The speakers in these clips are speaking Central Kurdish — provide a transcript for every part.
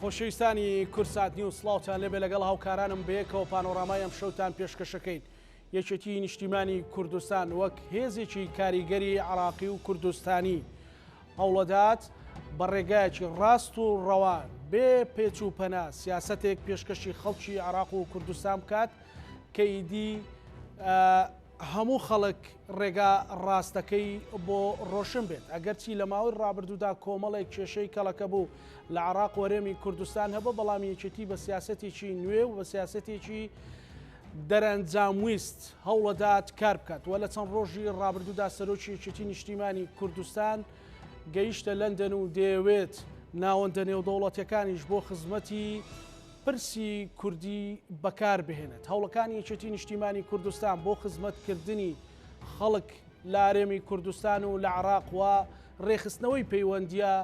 خۆشەویستانی کوردسات نیوز سڵاوتان لێبێ لەگەڵ هاوکارانم بەیەکەوە پانۆرامای ئەم شەوتان پێشکەشەکەین یەکێتی نیشتیمانی کوردستان وەک هێزێکی کاریگەری عراقی و کوردستانی هەوڵەدات بە ڕێگایەکی ڕاست و ڕەوا بێ پێچ و پەنا سیاسەتێک پێشکەشی خەڵکی عراق و کوردستان بکات کە ئیدی هەموو خەڵک ڕێگا ڕاستەکەی بۆ ڕۆشن بێت. ئەگەرچی لە ماوەی ڕابردوودا کۆمەڵێک کێشەی کەڵەکە بوو لە عێراق و هەرێمی کوردستان هەبوو، بەڵام یەکێتی بە سیاسەتێکی نوێ و بە سیاسەتێکی دەرەنجامویست هەوڵەدات کار بکات و لە چەند ڕۆژی ڕابردوودا سەرۆکی یەکێتی نیشتیمانی کوردستان گەیشتە لەندەن و دەیەوێت ناوەندە نێودەوڵەتیەکانیش بۆ خزمەتی پرسی کوردی بەکار بهێنێت. هەوڵەکانی یەکێتی نیشتیمانی کوردستان بۆ خزمەتکردنی خەڵک لە هەرێمی کوردستان و لە عێراق و رێکخستنەوەی پەیوەندییە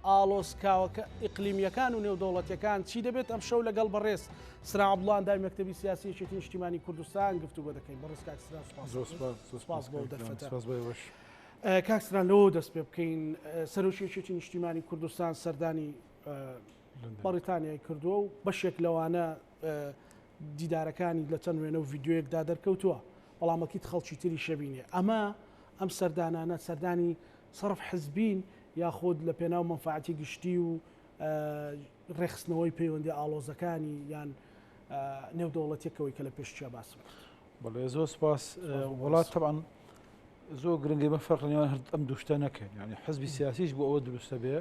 ئاڵۆزکاوەکە ئیقلیمییەکان و نێودەوڵەتییەکان چی دەبێت؟ ئەمشەو لەگەڵ بەڕێز سران عەبدوڵا ئەندامی مەکتەبی سیاسی یەکێتی نیشتیمانی کوردستان گفتوگۆ دەکەین. بەڕێز کاک سران سوپاس زۆر سوپاس، سوپاس بۆ ئەو دەرفەتە. سوپاس بۆ ئێوەش. کاک سران لەوەوە دەست پێ بکەین سەرۆکی یەکێتی نیشتیمانی کوردستان سەردانی بەڕیتانیای کردووە و بەشێک لەوانە دیدارەکانی لە چەند وێنە و ڤیددیوەکدا دەرکەوتووە بەڵام ئەکید خەڵکی تری شەبینێ ئەمە ئەم سەردانانە سەردانی سەرف حزبین یاخود لە پێناو مەنفەعەتی گشتی و ڕێکخستنەوەی پەیوەندی ئاڵۆزەکانی یان نێودەوڵەتیەکەوەی کە لە پێش چیا باسم کرد. بەڵێ زۆر سپاس وڵات تەبعەن زۆر گرنگی بە فەرق نێوان هەر ئەم دوو شتە نەکەین یعنی حزبی سیاسیش بۆ ئەوە دروستە بێ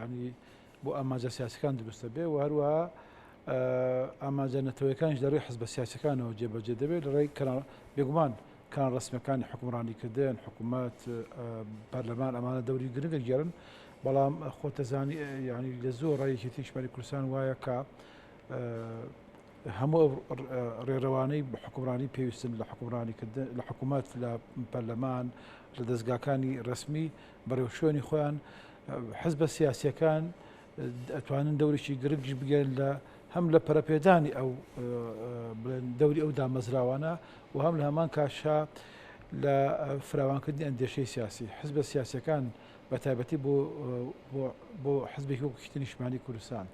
ینی بۆ ئامانجە سیاسەکان دروستە بێ و هەروەها ئامانجە نەتەوەکانیش لە ڕێی حزبە سیاسەکانەوە جێبەجێ دەبێت لە ڕێی کەناڵ بێگومان کەناڵ ڕەسمیەکانی حکومڕانیکردن حکوومەت پەرلەمان ئەمانە دەوری گرنگە گێڕن بەڵام خۆتەزانی ینی لە زۆر ڕێیەکی تیشمانی کوردستان وایە کە هەموو ئەو ڕێڕەوانەی حکومڕانی پێویستن لە حکومڕانیکردن لە حکوومەت لە پەرلەمان لە دەستگاکانی ڕسمی بەڕێوشوێنی خۆیان حزبە سیاسیەکان ئەتوانن دەورێکی گرنگیش بگێن لە هەم لە پەرەپێدانی ئەو بڵێن دەوری ئەو دامەزراوانە و هەم لە هەمان کاشا لە فراوانکردنی ئەندێشەی سیاسی حزبە سیاسەکان بە تایبەتی بۆ بۆ حزبێکی وەکو یەکێتی نیشتمانی کوردستان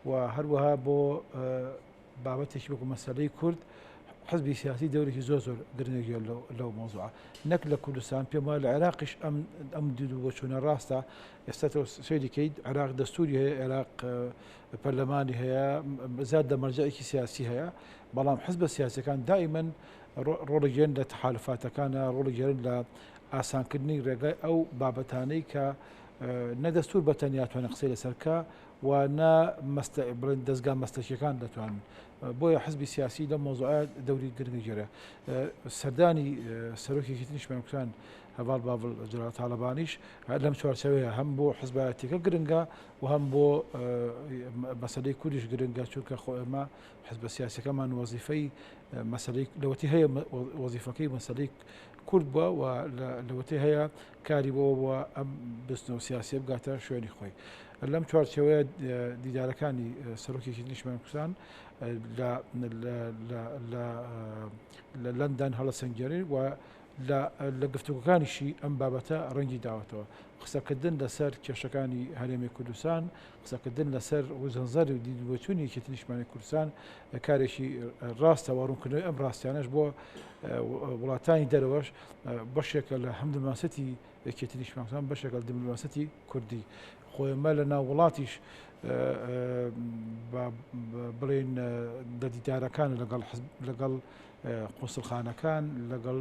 و هەروەها بۆ بابەتێکی وەکو مەسەلەی کورد حزبی سیاسی دەورێکی زۆر زۆر گرنگە لەو مۆزوعە نەک لە کوردستان پێم وایە لە عێراقیش ئەم ئەم دید و بۆچوونە ڕاستە ئێستا تۆ سەیری کەیت عێراق دەستوری هەیە عێراق پەرلەمانی هەیە زیاد لە مەرجەعێکی سیاسی هەیە بەڵام حزبە سیاسەکان دائیمەن ڕۆڵگێن لە تەحالفاتەکانە ڕۆڵگێرن لە ئاسانکردنی ڕێگای ئەو بابەتانەی کە نە دەستور بە تەنیا توانێت قسەی لەسەر کە و نە بڵێن دەزگا مەسلەکیەکان دەتوانن بۆیە حزبی سیاسی لەم مەوزوعە دەوری گرنگ گێرە سەردانی سەرۆکی یەکێتی نیشتمانی کوردستان هەڤاڵ باڤڵ جەلال تاڵەبانیش لەم چوارچێوەیە هەم بۆ حزبایەتیەکە گرنگە و هەم بۆ مەسەلەی کوردیش گرنگە چونکە خۆ ئێمە حزبە سیاسەکەمان وەزیفەی مەسەلەی لەوەتی هەیە وەزیفەکەی مەسەلەی کورد بووە و لەوەتی هەیە کاری بۆ بووە ئەم بزنەوە سیاسیە بگاتە شوێنی خۆی. لەم چوارچێوەیە دیدارەکانی سەرۆکی یەکێتی نیشتمانی کوردستان لە لەندەن هەڵەسەنگێنین و لە گفتوگۆکانیشی ئەم بابەتە ڕەنگی داوەتەوە. قسەکردن لەسەر کێشەکانی هەرێمی کوردستان، قسەکردن لەسەر وزەنزەر و دیدوبۆچوونی یەکێتی نیشتمانی کوردستان کارێکی ڕاستە و ڕوونکردنەوەی ئەم ڕاستیانەش بۆ وڵاتانی دەرەوەش بەشێکە لە هەم دیپلۆماسیەتی یەکێتی نیشتمانی کوردستان بەشێکە لە دیپلۆماسیەتی کوردی. خۆ ئێمە لە ناو وڵاتیش بڵێن لە دیدارەکان لەگەڵ لەگەڵ قونسڵخانەکان لەگەڵ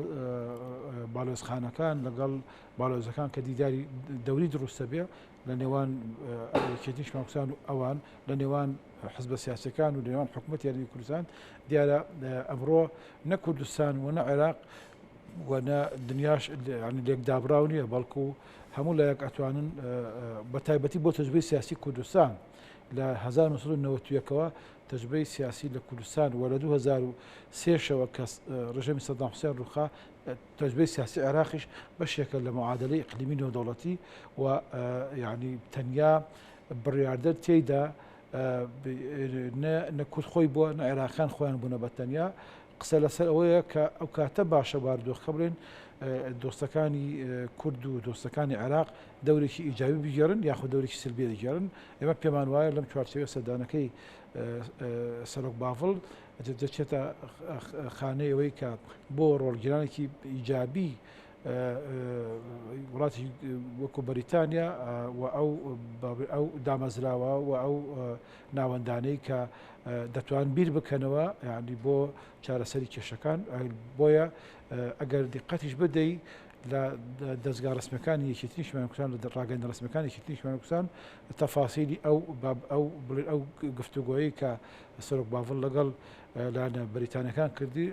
باڵێزخانەکان لەگەڵ باڵێزەکان کە دیداری دەوری دروستە بێ لە نێوان یەکێتی نیشتمانی کوردستان و ئەوان لە نێوان حزبە سیاسەکان و لە نێوان حکوومەتی هەرێمی کوردستان دیارە ئەمڕۆ نە کوردستان و نە عێراق و نە دنیاش لێکدابراو نییە بەڵکو هەموو لایەک ئەتوانن بە تایبەتی بۆ تەجروبەی سیاسی کوردستان لە 1991ەوە تەجروبەی سیاسی لە کوردستان و لە 2003شەوە کە ڕژێمی سەدام حوسێن ڕووخا تەجروبەی سیاسی عێراقیش بەشێکە لە معادلەی ئیقلیمی نێودەوڵەتی و یعنی تەنیا بڕیاردەر تێیدا نە کورد خۆی بووە نە عێراقیان خۆیان بوونە بە تەنیا قسە لەسەر ئەوەیە کە ئەو کاتە باشە بارودۆخەکە بڵێن. دۆستەکانی کورد و دۆستەکانی عێراق دەورێکی ئیجابی بگێڕن یاخود دەورێکی سلبی دەگێڕن. ئێمە پێمان وایە لەم چوارچێوەیە سەردانەکەی سەرۆک باڤڵ دەچێتە خانەی ئەوەی کە بۆ ڕۆڵگیرانێکی ئیجابی وڵاتی وەکو بەریتانیا و ئەو ئەو دامەزراوە و ئەو ناوەندانەی کە دەتوان بیر بکەنەوە یعنی بۆ چارەسەری کێشەکان بۆیە ئەگەر دیقەتیش بدەی لە دەزگا ڕسمەکانی یەکێتی نیشتمانی کوردستان لە ڕاگەیاندنە ڕسمەکانی یەکێتی نیشتمانی کوردستان تەفاسیلی ئەو ئەو بڵێن ئەو گفتوگۆیەی کە سەرۆک باڤڵ لەگەڵ لایەنە بەریتانیەکان کردی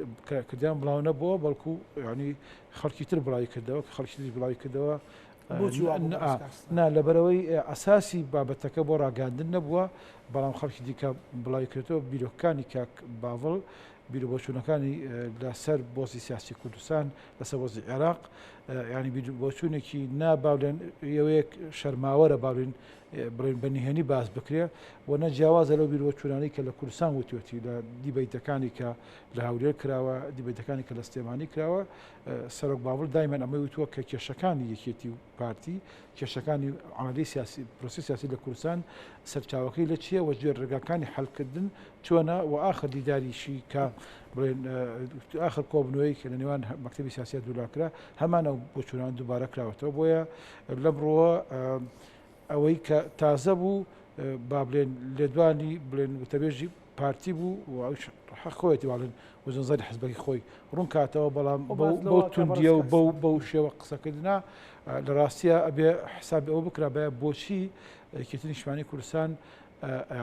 کردیان بڵاو نەبووە بەڵکو ینی خەڵکی تر بڵاوی کردەوە کە خەڵکی تریش بڵاوی کردەوە بۆچی وا بوو بەڕێز کاک ستار؟ نا لەبەرئەوەی ئەساسی بابەتەکە بۆ ڕاگەیاندن نەبووە بەڵام خەڵکی دیکە بڵاوی کردەوە بیرۆکەکانی کاک باڤڵ بیروبۆچوونەکانی لەسەر بۆزی سیاسی کوردستان لەسەر وەزعی عێراق یانی بیروبۆچوونێکی نا باولێن یەوەیەک شەرماوەرە باولین بڵێن بە نهێنی باس بکرێ و نە جیاوازە لەو بیروبۆچوونانەی کە لە کوردستان وتوێتی لە دیبەیتەکانی کە لە هەولێر کراوە دیبەیتەکانی کە لە سلێمانی کراوە سەرۆک باڤڵ دایمەن ئەمەی وتووە کە کێشەکانی یەکێتی و پارتی کێشەکانی عملی سیاسی پرۆسی سیاسی لە کوردستان سەرچاوەکەی لە چییە و جوێ ڕێگاکانی حەلکردن چۆنە و ئاخر دیداریشی کە بڵێن ئاخر کۆبنەوەی کە لە نێوان مەکتەبی سیاسیە دوولا کرا هەمان ئەو بۆچوونان دووبارە کراوەتەوە بۆیە لەم ڕووە ئەوەی کە تازە بوو با بڵێن لێدوانی بڵێن وتەبێژی پارتی بوو و ئەوش حەق خۆیەتی باڵێن وزنزەری حزبەکەی خۆی ڕوون کاتەوە بەڵام بەو توندیە و بەو بەو شێوە قسەکردنا لە ڕاستیە ئەبێ حسابی ئەوە بکرا بە بۆچی یەکێتی نیشتمانی کوردستان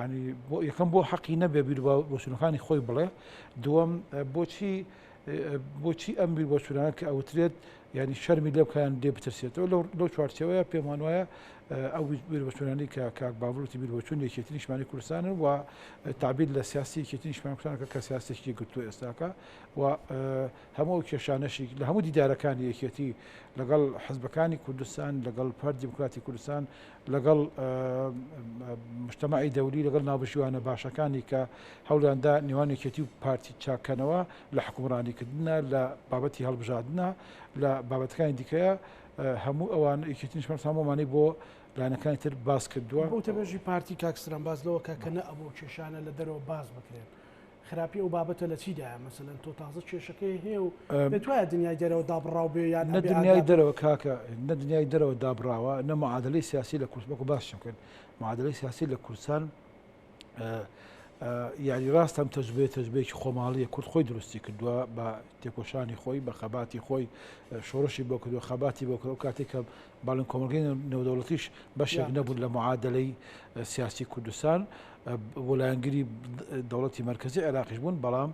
ینی بۆ یەکەم بۆ حەقی نەبێ بیر بۆچوونەکانی خۆی بڵێ دووەم بۆچی بۆچی ئەم بیر بۆچوونانە کە ئەوترێت ینی شەرمی لێ بکەیان لێ بترسێتەوە لەو چوارچێوەیە پێمان وایە ئەو بیربۆچوونانەی کە کاک باڤڵ وتی بیربۆچوون یەکێتی نیشتمانی کوردستانن و تعبیر لە سیاسی یەکێتی نیشتمانی کوردستان کە سیاسێکی گرتووە ئێستاکە و هەموو ئەو کێشانەشی لە هەموو دیدارەکانی یەکێتی لەگەڵ حزبەکانی کوردستان لەگەڵ پارتی دیموکراتی کوردستان لەگەڵ مجتەمەعی دەولی لەگەڵ ناوبژیوانە باشەکانی کە هەوڵیاندا نێوان یەکێتی و پارتی چاککەنەوە لە حکومڕانیکردنە لە بابەتی هەڵبژاردنە لە بابەتەکانی دیکەیە هەموو ئەوان یەکێتی نیشتمانی کوردستان هەموو ئەمانەی بۆ لایەنەکانی تر باس کردووە. وتەبێژی پارتی کاک ستران باس لەوە کە کە نەئەبوو کێشانە لە دەرەوە باس بکرێن. خراپی ئەو بابەتە لە چیدایە؟ مەسەلەن تۆ تازە کێشەکەی هەیە و پێت وایە دنیای دەرەوە دابڕاو بێ یان نە دنیای دەرەوە کاکە نە دنیای دەرەوە دابڕاوە نە معادلەی سیاسی لە کوردستان وەکو باسیشم کرد معادلەی سیاسی لە کوردستان یاری ڕاست ئەم تەجروبەیە تەجروبەیەکی خۆماڵیە کورد خۆی دروستی کردووە بە تێکۆشانی خۆی بە خەباتی خۆی شۆڕشی بۆ کردووە خەباتی بۆ کرد کاتێک کە باڵن کۆمەڵگەی نێودەوڵەتیش بەشێک نەبوون لە معادلەی سیاسی کوردستان بۆ لایەنگری دەوڵەتی مەرکەزی عێراقیش بوون بەڵام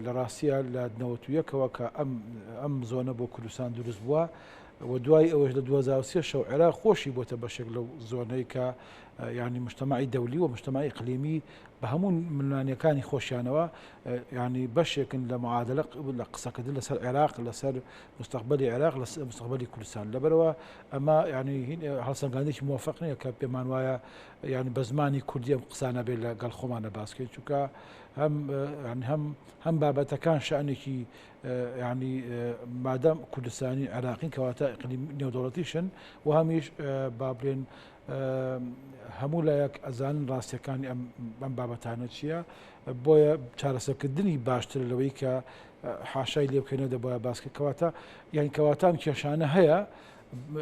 لە ڕاستیە لە 91ەوە کە ئەم ئەم زۆنە بۆ کوردستان دروست بووە و دوای ئەوەش لە 2023 شەو عێراق خۆشی بۆتە بەشێک لەو زۆنەی کە ینی مجتەمەعی دەولی و مجتەمەعی ئیقلیمی بە هەموو ململانێکانی خۆشیانەوە ینی بەشێکن لە معادلە لە قسەکردن لەسەر عێراق لەسەر مستقبلی عێراق لە مستقبلی کوردستان لەبەرەوە ئەمە ینی هەڵسەنگاندێکی موفق نییە کە پێمان وایە ینی بە زمانی کوردی ئەم قسانە بێت لە گەڵ خۆمانە باسکەین چونکە هەم هەم هەم بابەتەکان شانێکی ینی مادەم کوردستانی عێراقین کەواتە ئیقلیم نێودەوڵەتیشن و هەمیش با بڵێن هەموو لایەک ئەزانن ڕاستیەکانی ئەم بابەتانە چییە بۆیە چارەسەرکردنی باشترە لەوەی کە حاشای لێ بکەینەوە دەبایە باسکە کەواتە یان کەواتە ئەم کێشانە هەیە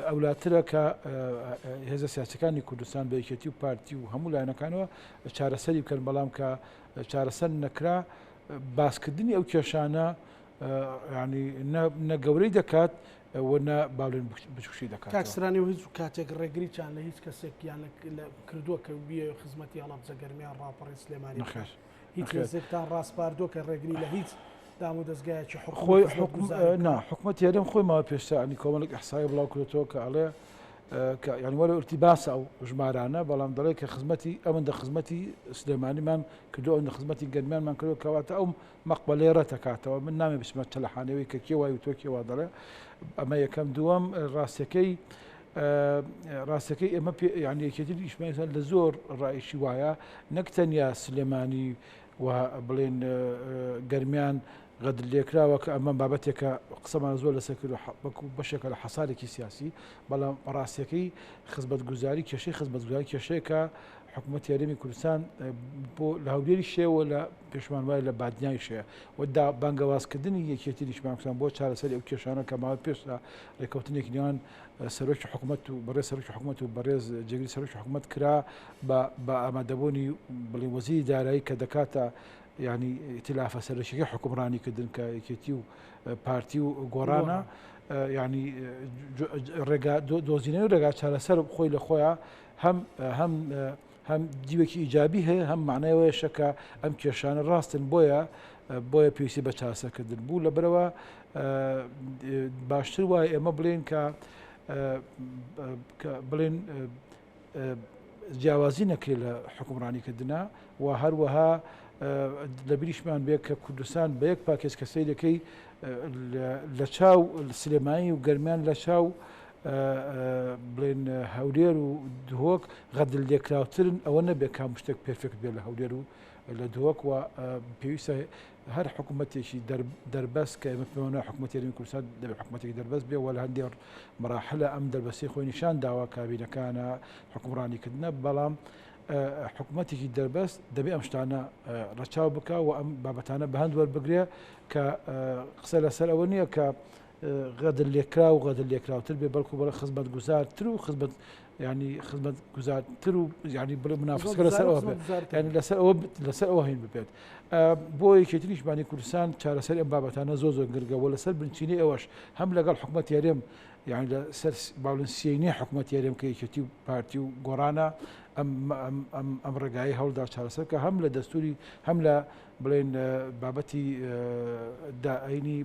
ئەولاترە کە هێزە سیاسەکانی کوردستان بە یەکێتی و پارتی و هەموو لایەنەکانەوە چارەسەری بکەن بەڵام کە چارەسەر نەکرا باسکردنی ئەو کێشانە ینی نە گەورەی دەکات و نە باڵێن بچووکی دەکات. کاک سران ئێوە هیچ کاتێک ڕێگریتان لە هیچ کەسێک یان کردووە کە بیەوێ خزمەتی هەڵەبجە گەرمیان ڕاپەڕین سلێمانی بکات؟ نەخێر هیچ نەخێر. هێزێکتان ڕاسپاردووە کە ڕێگری لە هیچ دام و دەزگایەکی حکومی خۆی خزمەت حکوم گوزاری نا بکات؟ حکومەتی هەرێم خۆی ماوە پێشتا ینی کۆمەڵێک ئیحسایە بڵاو کردۆتەوە کە ئەڵێ کە یانی وەلو ئیرتیباسە ئەو ژمارانە بەڵام دەڵێ کە خزمەتی ئەوەندە خزمەتی سلێمانیمان کردو ئەوەندە خزمەتی گەرمیانمان کردو کەواتە ئەو مەقبەلەی ڕەتەکاتەوە من نامێ بچمە چەلەحانەوەی کە کێ وای وتوە کێ وا دەڵێ ئەمە یەکەم دووەم ڕاستەکەی ڕاستەکەی ئێمە یعنی یەکێتی نیشتمانی لە زۆر ڕایشی وایە نەک تەنیا سلێمانی و بڵێن گەرمیان غەدر لێکراوە کە ئەمە بابەتێکە قسەمان زۆر لەسەر کرد وەکو بەشێکە لە حەسارێکی سیاسی، بەڵام ڕاستیەکەی خزمەتگوزاری کێشەی خزمەتگوزاری کێشەیەکە حکوومەتی هەرێمی کوردستان بۆ لە هەولێریش هەیە و لە پێشمان وایە لە بادینانیش هەیە و دا بانگەوازکردنی یەکێتی نیشتمانی کوردستان بۆ چارەسەری ئەو کێشانە کە ماوەی پێشتا ڕێککەوتنێکی نێوان سەرۆکی حکوومەت و بەڕێز سەرۆکی حکوومەت و بەڕێز جێگری سەرۆکی حکوومەت کرا بە بە ئامادەبوونی بڵێ وەزیری دارایی کە دەکاتە یانی ئیتلافە سەرەکیەکەی حوکمڕانی کردن کە یەکێتی و پارتی و گۆڕانە ینی ڕێگا دۆزینەوەی ڕێگا چارەسەر خۆی لە خۆیان هەم هەم هەم دیوێکی ئیجابی هەیە هەم معنایەوەیشە کە ئەم کێشانە ڕاستن بۆیە بۆیە پێویستی بە چارەسەرکردن بوو لەبەرەوە باشتر وایە ئێمە بڵێن کە بڵێن جیاوازی نەکرێت لە حکومڕانیکردنا و هەروەها لەبیریشمان بێ کە کوردستان بە یەک پاکێج کە سەیرەکەی لە چاو سلێمانی و گەرمیان لە چاو بڵێن هەولێر و دهۆک غەدل لێکراوترن ئەوە نەبێت کام شتێک پێرفێکت بێت لە هەولێر و لە دهۆک و پێویستە هەر حکوومەتێکی دەربەست کە ئێمە پێمان وایە حکوومەتی هەرێمی کوردستان دەبێت حکوومەتێکی دەربەست بێ و لە هەندێک مەراحلە ئەم دەربەستی خۆی نیشان داوە کابینەکانە حکومڕانیکردنە بەڵام حکوومەتێکی دەربەست دەبێ ئەم شتانە ڕەچاو بکە و ئەم بابەتانە بە هەند وەربگرێ کە قسە لەسەر ئەوە نییە کە غەدر لێکراو و غەدر لێکراوتر بێ بەڵکو بەڵێ خزمەتگوزارتر و خزمەت ینی خزمەت گوزارتر و ینی بڵێ منافسکە لەسەر ئەوە بێت ینی لەسەر ئەوە لەسەر ئەوە هین ببێت بۆ یەکێتی نیشتمانی کوردستان چارەسەری ئەم بابەتانە زۆر زۆر گرنگە و لەسەر بنچینەی ئەوەش هەم لەگەڵ حکومەتی هەرێم یعنی لەسەر باڵن سیینی حکومەتی هەرێم کە یەکێتی و پارتی و گۆڕانە ئەم ئەم ئەم ڕێگای هەوڵدا چارەسەر کە هەم لە دەستوری هەم لە بڵێن بابەتی دائینی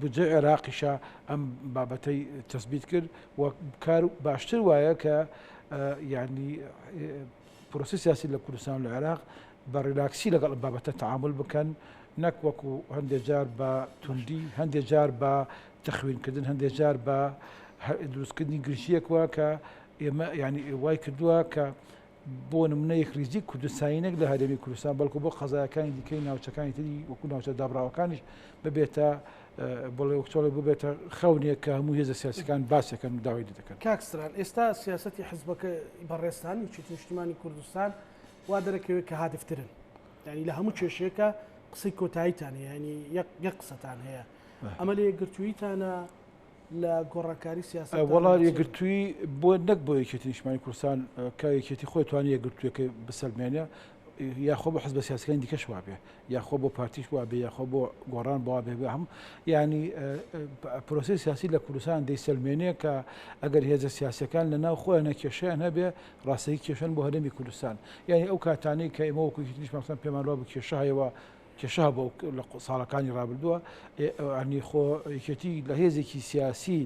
بودجەی عێراقیشە ئەم بابەتەی تەسبیت کرد و کار باشتر وایە کە یعنی پرۆسی سیاسی لە کوردستان لە عێراق بە ڕیلاکسی لەگەڵ ئەم بابەتە تەعامول بکەن نەک وەکو هەندێک جار بە توندی هەندێک جار بە تەخوینکردن هەندێک جار بە دروستکردنی گرژیەک وە کە ئێمە ینی وای کردووە کە بۆ نمونە یەکریزی کوردستانی نەک لە هەرێمی کوردستان بەڵکو بۆ قەزایەکانی دیکەی ناوچەکانی تری وەکو ناوچە دابراوەکانیش ببێتە بڵێ وەکچۆڵێ ببێتە خەونێک کە هەموو هێزە سیاسەکان باسەکەن و داوای لێ دەکەن. کاک ستران ئێستا سیاسەتی حزبەکە بەڕێزتان یەکێتی نیشتیمانی کوردستان وا دەرەکەوێت کە هادفترن یعنی لە هەموو کێشەیەکە قسەی کۆتاییتان هەیە ینی یەک یەک قسەتان هەیە ئەمە لە یەکگرتوویتانە لە گۆڕانکاری سیاسەت وەڵا یەکگرتووی بۆ نەک بۆ یەکێتی نیشتمانی کوردستان کە یەکێتی خۆی توانی یەکگرتوویەکەی بسەلمێنێ یاخۆ بۆ حزبە سیاسەکانی دیکەش وابێ یاخۆ بۆ پارتیش وابێ یاخۆ بۆ گۆڕان بۆ بێ هەم ینی پرۆسی سیاسی لە کوردستان دەیسەلمێنێ کە ئەگەر هێزە سیاسەکان لە ناو خۆیان کێشیان هەبێ ڕاستەی کێشن بۆ هەرێمی کوردستان یعنی ئەو کاتانەی کە ئێمە وەکو یەکێتی نیشتمانی پێمان وابوو کێشە هەیەوە کێشە هەبوو لە ساڵەکانی ڕابردووە ئەنی خۆ یەکێتی لە هێزێکی سیاسی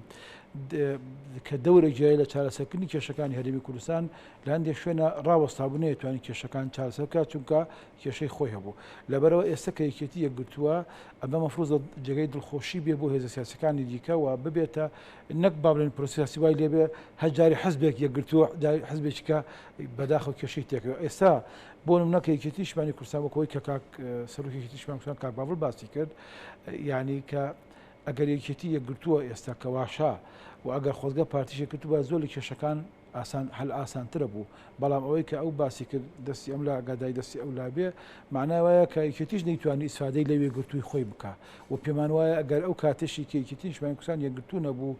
کە دەورە گیای لە چارەسەرکردنی کێشەکانی هەرێمی کوردستان لە هەندێک شوێنە ڕاوەستا بوو نەیتوانی کێشەکان چارەسەر بکات چونکە کێشەی خۆی هەبوو لەبەرەوە ئێستا کە یەکێتی یەکگرتووە ئەمە مەفروزە جێگەی دڵخۆشی بێ بۆ هێزە سیاسەکانی دیکە و ببێتە نەک با بڵێن پرۆسیاسی وای لێبێ هەر جاری حزبێک یەکگرتووە جاری حزبێکی کە بەداخەوە کێشەی تێکەوە ئێستا بۆ نمونە کە یەکێتی نیشتمانی کوردستان وەک ئەوەی کە کاک سەرۆکی یەکێتی نیشتمانی کوردستان کاک باڤڵ باسی کرد یعنی کە ئەگەر یەکێتی یەکگرتووە ئێستا کە واشە و ئەگەر خۆزگە پارتیش یەکگرتوو بە زۆر لە کێشەکان ئاسان هەل ئاسانترە بوو بەڵام ئەوەی کە ئەو باسی کرد دەستی ئەم لا ئاگادای دەستی ئەو لا بێ معنای وایە کە یەکێتیش نەیتوانی ئیسفادەی لەو یەکگرتووی خۆی بکا و پێمان وایە ئەگەر ئەو کاتەشی کە یەکێتی نیشتمانی کوردستان یەکگرتوو نەبوو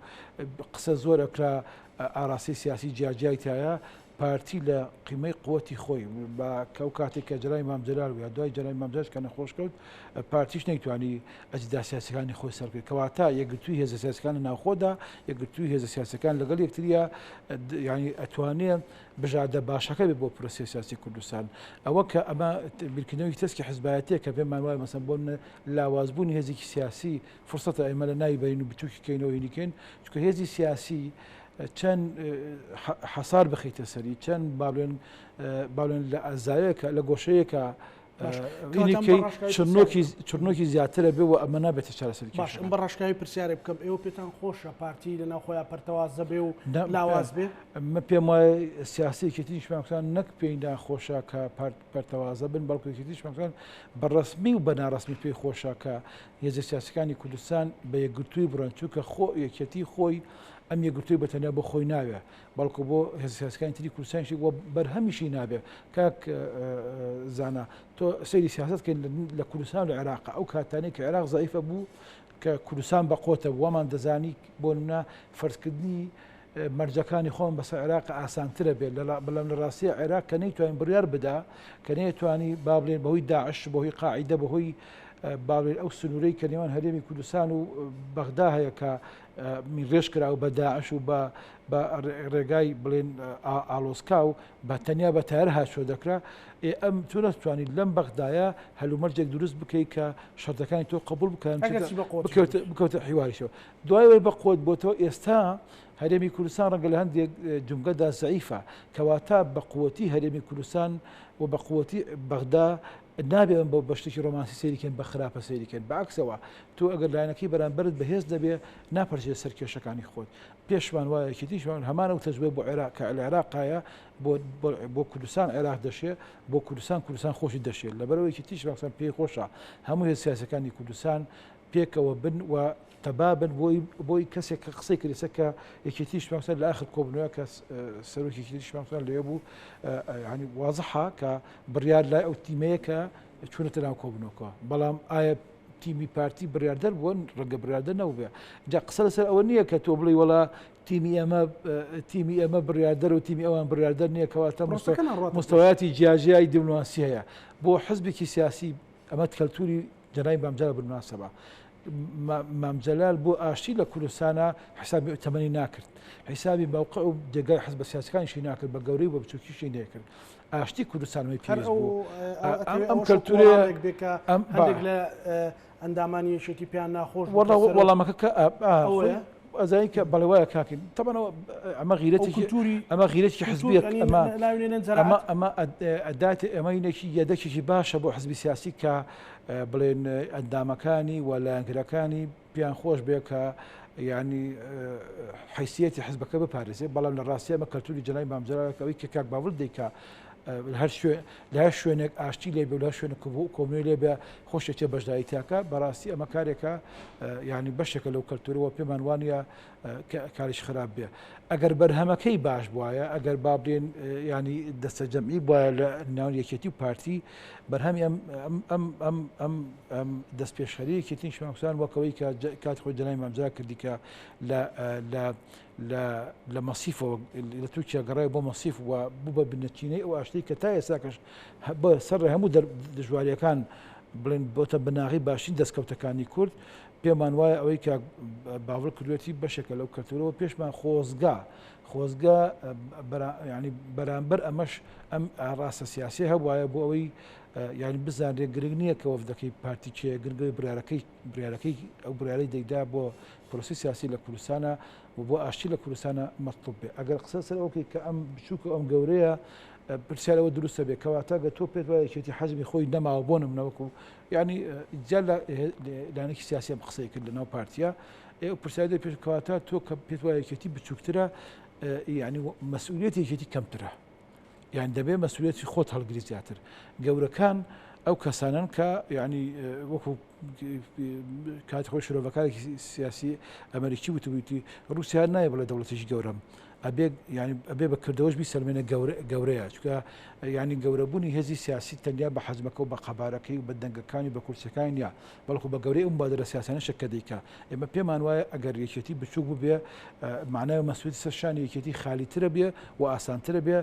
قسە زۆر ئەکرا ئاراستەی سیاسی جیاجیای تایە پارتی لە قیمەی قوتی خۆی بە کە ئەو کاتێک کە جەلالی مام جەلال و یا دوای جەلالی مام جەلال کە نەخۆش کەوت پارتیش نەیتوانی ئەجندا سیاسەکانی خۆی سەرکرد کەواتە یەکگرتووی هێزە سیاسەکان لە ناوخۆدا یەکگرتووی هێزە سیاسەکان لەگەڵ یەکتریە ینی ئەتوانێ بژاردە باشەکە بێ بۆ پرۆسەی سیاسی کوردستان ئەوە کە ئەمە بیرکردنەوەی تەسکی حزبایەتیە کە پێمان وایە مەسەن بۆ لاوازبوونی هێزێکی سیاسی فرسەتە ئێمە لە ناوی بەرین و بچووکی کەینەوە هینیکەین چونکە هێزی سیاسی چەند حەسار بخیتە سەری چەند باڵێن باڵێن لە ئازایەکە لە گۆشەیەکە. چڕنۆکی زیاترە بێ و ئەمە نابێتە چارەسەری باش ئەم بە ڕاشکاوی پرسیارێک بکەم ئێوە پێتان خۆشە پارتی لە ناوخۆیان پەرتەوازە بێ و لاواز بێ؟ من پێم وایە سیاسی یەکێتی نیشتمانی کوردستان نەک پێی ناخۆشە کە پارت پەرتەوازە بن بەڵکو یەکێتی نیشتمانی کوردستان بە ڕەسمی و بە ناڕەسمی پێی خۆشە کە هێزە سیاسەکانی کوردستان بە یەکگرتووی بڕۆن چونکە خۆ یەکێتی خۆی ئەم یەکگرتووی بە تەنیا بۆ خۆی ناوێ بەڵکو بۆ هێزە سیاسەکانی تری کوردستانیشی و بەرهەمیشی نابێ. کاک زانا تۆ سەیری سیاسەت کەین لە کوردستان و لە عێراق ئەو کاتانەی کە عێراق زەعیفە بوو کە کوردستان بە قۆتە بوو وامان دەزانی بۆ نمونە فەرزکردنی مەرجەکانی خۆمان بەسەر عێراق ئاسانترە بێت بەڵام لە ڕاستیە عێراق کە نەیتوانین بڕیار بدا کە نەیتوانی با بڵێن بەهۆی داعش بەهۆی قاعیدە بەهۆی با بڵێن ئەو سنوورەی کە نێوان هەرێمی کوردستان و بەغدا هەیە کە ڕێژ کراوە بە داعش و بە بە ڕێگای بڵێن ئاڵۆزکاو بە تەنیا بە تایەر هاتوچۆ دەکرا، ئێ ئەم تۆ نەتتوانی لەم بەغدایە هەلومەرجێک دروست بکەی کە شەرتەکانی تۆ قبوڵ بکەن ئەگەرچی بە قوت بکەوتە بکەوتە حیواریشەوە دوای ئەوەی بە قوت بۆتەوە ئێستا هەرێمی کوردستان ڕەنگە لە هەندێک جومگەدا زەعیفە کەواتە بە قوتی هەرێمی کوردستان و بە قوتی بەغدا نابێ ئەم بە شتێکی ڕۆمانسی سەیری کەین بە خراپە سەیری کەین بەعکسەوە تۆ ئەگەر لایەنەکەی بەرامبەرت بەهێز نەبێ ناپەرژێ سەر کێشەکانی خۆت پێشمان وایە یەکێتیش هەمان ئەو تەجروبەی بۆ عێراق کە لە عێراقایە بۆ بۆ کوردستان عێراق دەشێ بۆ کوردستان کوردستان خۆشی دەشێت لەبەرەوە یەکێتیش ڕاستان پێی خۆشە هەموو هێز سیاسەکانی کوردستان پێکەوە بن و تەبا بن بۆی بۆی کەسێک کە قسەی کردسە کە یەکێتیش مامۆستا لە ئاخر کۆبوونەوە کە سەرۆکی یەکێتیش مامۆستا لەوێ بوو ینی وازحە کە بڕیار لای ئەو تیمەیە کە چوونەتە ناو کۆبوونەوەکە بەڵام ئایا تیمی پارتی بڕیاردەر بوون ڕەنگە بڕیاردەر نەبووبێ جا قسە لەسەر ئەوە نییە کە تۆ بڵێی وەڵا تیمی ئێمە تیمی ئێمە بڕیاردەر و تیمی ئەوان بڕیاردەر نییە کەواتە پرۆسەکە ناڕواتە پێش. مستەوایاتی جیاجیای دیبلۆماسی هەیە بۆ حزبێکی سیاسی ئەمە کەلتوری جەنابی مام جەلال بالمناسبە مام جەلال بۆ ئاشتی لە کوردستانە حسابی تەمەنی ناکرد حسابی مەوقع و جێگای حزبە سیاسەکانیشی ناکرد بە گەورەی و بە بچووکیشی نەیکرد ئاشتی کوردستان ئەمەی هەر پێویست ئەو بوو ئەو ئەم ئەتەوێ ئەم ئەوەش وەکو کەلتورەیە وەڵامێک بێ کە ئەم با هەندێک لە ئەندامانی یەکێتی پێیان ناخۆش بوو کە وەڵا سەرۆک وەڵامەکە کە خۆی ئەوەیە ئەزانی کە بەڵێ وایە کاکە تەبعەن ئەوە ئەمە ئەو غیرەتێکی کولتوری ئەمە غیرەتێکی کولتور حزبیە یانی ئەمە ناوی لێنێن ئەمە زەراعەت ئەمە ئەدات ئەمە یەکی یەدەکێکی باشە بۆ حزبی سیاسی کە بڵێن ئەندامەکانی و لایەنگرەکانی پێیان خۆش بێ کە یانی حیسیەتی حزبەکە بپارێزێ بەڵام لە ڕاستیە ئەمە کەلتوری جەنابی مام جەلالە کە ئەوەی کە کاک باڤڵ دەیکا هەر شوێ لە هەر شوێنێک ئاشتی لێ بێ و لە هەر شوێنێک کۆبوونەوەی لێ بێ خۆشێکێ بەشداری تیاکە بەڕاستی ئەمە کارێکە یانی بەشێکە لەو کەلتورەوە پێمان وانە کاریش خراپ بێ ئەگەر بەرهەمەکەی باش بواە ئەگەر با بڵێن ینی دەستە جەمعی بواە لە ناو یەکێتی و پارتی بەرهەمی ئەم ئەم ئەم ئەم ئەم دەستپێشخەری یەکێتی نیشتمانی کوردستان وەک ئەوەی کە کاتی خۆی جەنابی مام جەلال کردی کە لە لە لە لە مەسیفەوە لە تورکیا گەڕای بۆ مەسیف و بوو بە بنەچینەی ئەو ئاشتی کە تا ئێستاکەش بە سەر هەموو دژواریەکان بڵێن بۆتە بناغی باشترین دەستکەوتەکانی کورد پێمان وایە ئەوەی کە باوەڕ کردوێتی بەشێکە لەو کەلتورەوە پێشمان خۆزگا خۆزگە ینی بەرامبەر ئەمەش ئەم ڕاستە سیاسی هەبواە بۆ ئەوەی یانی بزانرێت گرنگ نییە کە وەفدەکەی پارتی کێیە، گرنگ ئەوەی بڕیارەکەی بڕیارەکەی ئەو بڕیارەی دەیدا بۆ پرۆسەی سیاسی لە کوردستانە و بۆ ئاشتی لە کوردستانە مەتڵوب بێ. ئەگەر قسە لەسەر ئەوە بکەی کە ئەم بچووکە و ئەم گەورەیە، پرسیار ئەوە دروستە بێ کەواتە گەر تۆ پێت وایە یەکێتی حەجمی خۆی نەماوە بۆ نمونە وەکو یانی جیا لە لایەنێکی سیاسی ئەم قسەی کرد لەناو پارتیە ئێ ئەو پرسیار دێ پێش کەواتە تۆ کە پێت وایە یەکێتی بچووکترە یانی مەسئولیەتی یەکێتی کەمترە. یان دەبێ مەسئولیەتی خۆت هەڵگری زیاتر گەورەکان ئەو کەسانن کە یعنی وەکو کاتی خۆی شرۆڤەکارێکی سیاسی ئەمریکی وتویتی رووسیا نایە بڵێ دەوڵەتێکی گەورەم ئەبێ ینی ئەبێ بە کردەوەش بیسەلمێنە گەورەیە چکە ینی گەورەبوونی هێزی سیاسی تەنیا بە حەزمەکە و بە قەبارەکەی و بە دەنگەکانی بە کورسەکانی نیە بەڵکو بە گەورەی ئەو مبادرە سیاسیانەشە کە دەیکا. ئێمە پێمان وایە ئەگەر یەکێتی بچووک ببێ معنای مەسئولیەتی سەر شانی یەکێتی خالیترە بێ و ئاسانترە بێ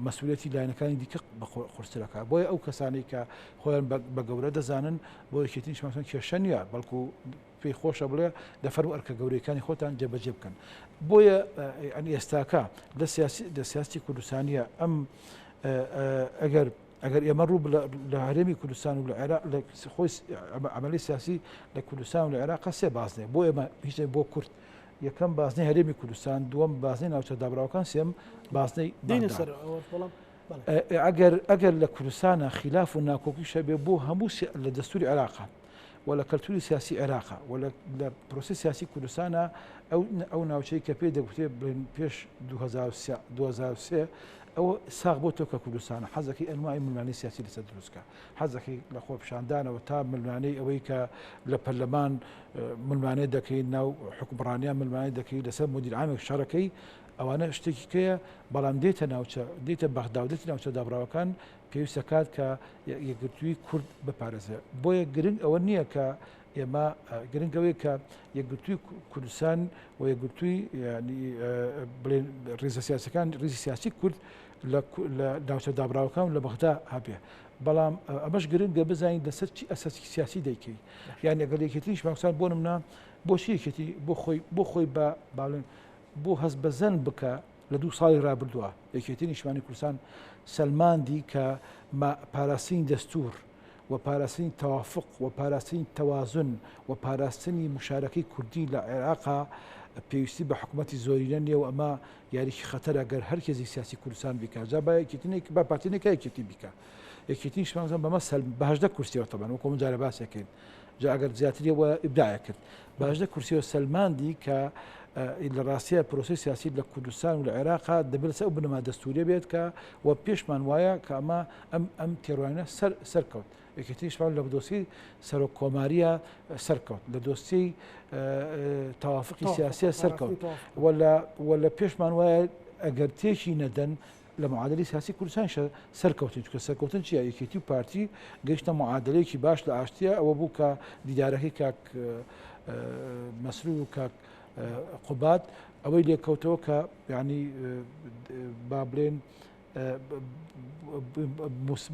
مەسئولیەتی لایەنەکانی دیکە بە قورسترەکە. بۆیە ئەو کەسانەی کە خۆیان بە گەورە دەزانن بۆ یەکێتی نیشتمانی کێشە نییە بەڵکو پێی خۆشە بڵێ دەفەرموو ئەرکە گەورەیەکانی خۆتان جێبەجێ بکەن. بۆیە ئێستاکە لە سیاسی لە سیاستی کوردستانیە ئەم ئەگەر ئەگەر ئێمە ڕوو لە هەرێمی کوردستان و لە عێراق لە خۆی عملی سیاسی لە کوردستان و لە عێراق سێ بازنێ بۆ ئێمە هیچ بۆ کورد یەکەم بازنەی هەرێمی کوردستان دووەم بازنەی ناوچە دابراوەکان سێم بازنەی دێنە سەر بەڵام. ئەگەر ئەگەر لە کوردستانە خیلاف و ناکۆکیش هەبێ بۆ هەموو لە دەستوری عێراقا و لە کەلتوری سیاسی عێراقا و لە پرۆسی سیاسی کوردستانە ئەو ئەو ناوچەی کە پێی دەگوترێ بڵێن پێش 2003 ئەوە ساغ بۆ تۆ کە کوردستانە حەزەکەی ئەنواعی ململانێی سیاسی لەسەر دروستکە حەزەکەی لە خۆپیشاندانەوە تا ململانێی ئەوەی کە لە پەرلەمان ململانێ دەکەی ناو حکومڕانیان ململانێ دەکەی لەسەر مدیر عامێک شەڕەکەی ئەوانە شتێکی کەیە بەڵام دێتە ناوچە دێتە بەغدا و دێتە ناوچە دابڕاوەکان پێویستە کات کە یەکگرتووی کورد بپارێزێ بۆیە گرنگ ئەوە نییە کە ئێمە گرنگ ئەوەیە کە یەکگرتووی کوردستان و یەکگرتووی بڵێن ڕیزە سیاسەکان ڕیزی سیاسی کورد لە ناوچە دابراوەکان لە بەغدا هەبێ بەڵام ئەمەش گرنگە بزانین لەسەر چی ئەساسی سیاسی دەیکەی یان ئەگەر یەکێتیش ماکسان بۆ منە بۆچی یەکێتی بۆ خۆی بۆ خۆی بە باڵێن بۆ هەست بە زەن بکە لە دوو ساڵی رابردووە یەکێتی نیشتمانی کوردستان سەلماندی کە پاراستنی دەستور و پاراستنی تەوافق و پاراستنی تەوازن و پاراستنی مشارەکەی کوردی لە عێراقا پێویستی بە حکوومەتی زۆرینە نییە و ئەمە یاریی خەتەرە گەر هەر کێزی سیاسی کوردستان بیکا جا با یەکێتینێک با پارتینێکە یەکێتی بیکا یەکێتی نیشتمانی بەمە سەل بە 18 کورسیەوە تەبەن وەکو من جارە باسێکین جا ئەگەر زیاتری وە ئیبداع کرد بە 18 کورسیەوە سەلماندی کە لە ڕاستیە پرۆسەی سیاسی لە کوردستان و لە عێراقا دەبێت لەسەر ئەو بنەما دەستوریە بێت کە و پێشمان وایە کە ئەمە ئەم ئەم تێڕوانینە سەر سەرکەوت یەکێتی نیشتمان لە دۆسیەی سەرۆک کۆماریە سەرکەوت لە دۆسیەی تەوافقی سیاسیە سەرکەوت و لە و لە پێشمان وایە ئەگەر تێکی نەدەن لە معادلی سیاسی کوردستانیشە سەرکەوتن چونکە سەرکەوتن چیە یەکێتی و پارتی گەیشتە معادلەیەکی باش لە ئاشتیە ئەوە بوو کە دیدارەکەی کاک مەسرور و کاک قوباد ئەوەی لێکەوتەوە کە ینی با بڵێن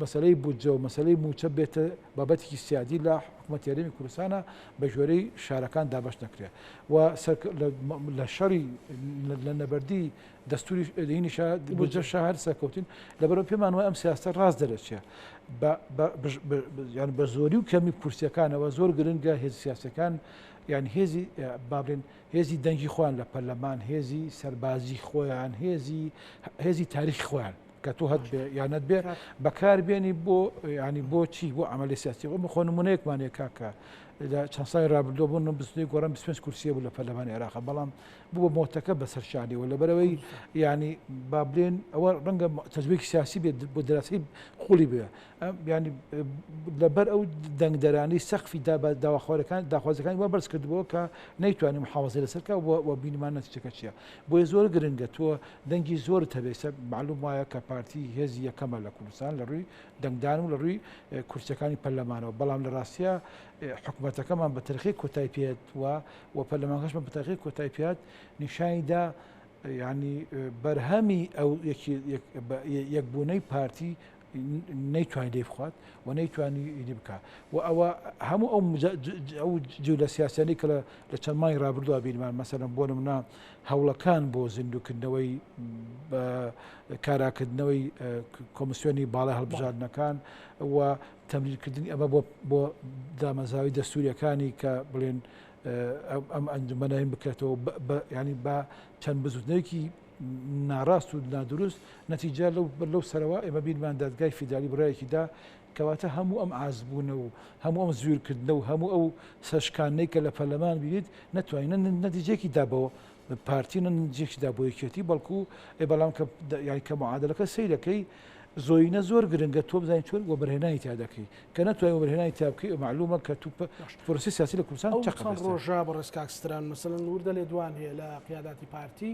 مەسلەی بودجە و مەسلەی موچە بێتە بابەتێکی سیادی لە حکوومەت هەرێمی کوردستانە بە گوێرەی شارەکان دابش نەکرێت و لە شەڕی لە نەبەردی دەستوری دینیشە بودجەشە هەر سەرکەوتین لەبەرئەوە پێمان وایە ئەم سیاستە ڕاست دەرەچێ یان بە زۆری و کەمی کورسیەکانەوە زۆر گرنگە هێز سیاسەکان یان هێزی بابلێن هێزی دەنگی خۆیان لە پەرلەمان هێزی سەربازی خۆیان هێزی هێزی تاریخ خۆیان کە تۆ هەت بێ یانەت بێ بەکاربێنی بۆ ینی بۆ چی بۆ عملی سیاسی ئەمە خۆ نمونەیەکمان کاکە لە چەند ساڵی رابردووە بوون بزوتنەوەی گۆڕان 25 کورسیە بوو لە پەرلەمانی عێراق بەڵام بوو بە مۆتەکە بەسەر شانیەوە لەبەرەوەی ینی با بلێن ئەوە ڕەنگە تەجروبەیەکی سیاسی بێت بۆ دراسی قوڵی بێ ینی لەبەر ئەو دەنگدەرانی سەقفی داواخوارەکان داخوازەکانی وا بەرز کردبووە کە نەیتوانی محافظەی لەسەر کا و بینیمان نەتیجەکە چییە بۆیە زۆر گرنگە تۆ دەنگی زۆرت هەبێ سەر معلوم وایە کە پارتی هێزی یەکەمە لە کوردستان لە ڕووی دەنگدان و لە ڕووی کورسیەکانی پەرلەمانەوە بەڵام لە ڕاستیا حکوومەتەکەمان بە تەرخی کۆتای پێت و و پەرلەمانکەشمان بە تەرخی کۆتای پێات نیشانی دا ینی بەرهەمی ئەو یەکبوونەی پارتی نەیتوانی لێی بخوات و نەیتوانی ئیدی بکا و ئەوە هەموو ئەو ئەو جولە سیاسیانەی کە لە چەند مانگی ڕابردووە بینیمان مەسەلەن بۆ نمونە هەوڵەکان بۆ زیندووکردنەوەی کاراکردنەوەی کۆمسیۆنی باڵای هەڵبژاردنەکان و تەمرینکردنی ئەمە بۆ بۆ دامەزراوی دەستوریەکانی کە بڵێن ئەم ئەنجومەنەین بکرێتەوە ینی بە چەند بزوتنەوەیەکی ناڕاست و نادروست نەتیجە لەو لەو سەرەوە ئێمە بیرمان دادگای فیدرالی بڕیارێکی دا کەواتە هەموو ئەم عازبوونە و هەموو ئەم زویرکردنە و هەموو ئەو سەرشکاندنەی کە لە پەرلەمان بینیت نەتوانین نەتیجەیەکی دا بۆ پارتی نە نەتیجەیەکی دا بۆ یەکێتی بەڵکو ئێ بەڵام کە یانی کە معادلەکە سەیرەکەی زۆینە زۆر گرنگە تۆ بزانین چۆن وەبەرهێنانی تیا دەکەی کە نەتوانین وەبەرهێنانی تیا بکەی مەعلومە کە تو پرۆسەی سیاسی لە کوردستان ئەو چەند ڕۆژە بەڕێز کاک ستران مەسەلەن وردە لێدوان هەیە لە قیاداتی پارتی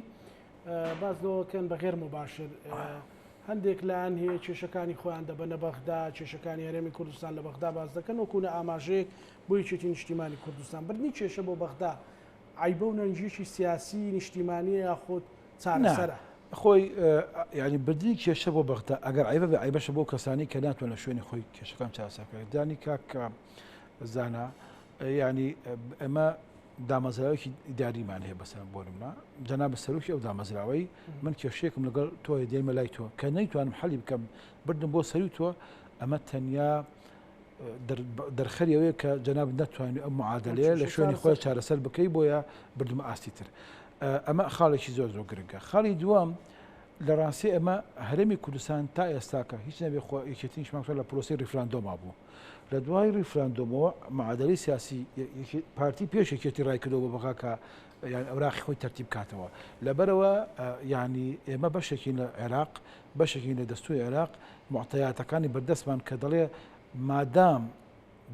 باس لەوە کەن بە غێر مباشر هەندێک لایەن هەیە کێشەکانی خۆیان دەبەنە بەغدا کێشەکانی هەرێمی کوردستان لە بەغدا باس دەکەن وەکو نە ئاماژەیەک بۆ یەکێتی نیشتیمانی کوردستان بردنی کێشە بۆ بەغدا عەیبە و نەنگیەکی سیاسی نیشتیمانیە یاخود چارەسەرە؟ خۆی یانی بردنی کێشە بۆ بەغدا ئەگەر عەیبە بێ عەیبەشە بۆ کەسانی کە ناتوان لە شوێنی خۆی کێشەکان چارەسەر بکەن دانی کاک زانا یانی ئێمە دامەزراوێکی ئیداریمان هەیە بەسەر بۆ نمونە جەناب سەرۆکی ئەو دامەزراوەی من کێشەیەکم لەگەڵ تۆ دێمە لای تۆ کە نەیتوانم حەلی بکەم بردم بۆ سەری تۆ ئەمە تەنیا دەرخەری ئەوەیە کە جەنابت نەتوانی ئەم معادلەیە لە شوێنی خۆی چارەسەر بکەی بۆیە بردمە ئاستی تر ئەمە خاڵێکی زۆر زۆر گرنگە خاڵی دووەم. لە ڕاستی ئەمە هەرێمی کوردستان تا ئێستاکە هیچ نەبێ خۆ یەکێتی نیشتمانی کوردستان لە پرۆسەی ڕیفراندۆما بوو. لە دوای ڕیفراندۆمەوە معادلەی سیاسی پارتی پێش یەکێتی ڕای کردەوە بۆ بەغا کە یان ئەوراقی خۆی تەرتیب کاتەوە. لەبەرئەوە یانی ئێمە بەشێکین لە عێراق، بەشێکین لە دەستوری عێراق، موعتەیاتەکانی بەردەستمان کە دەڵێ مادام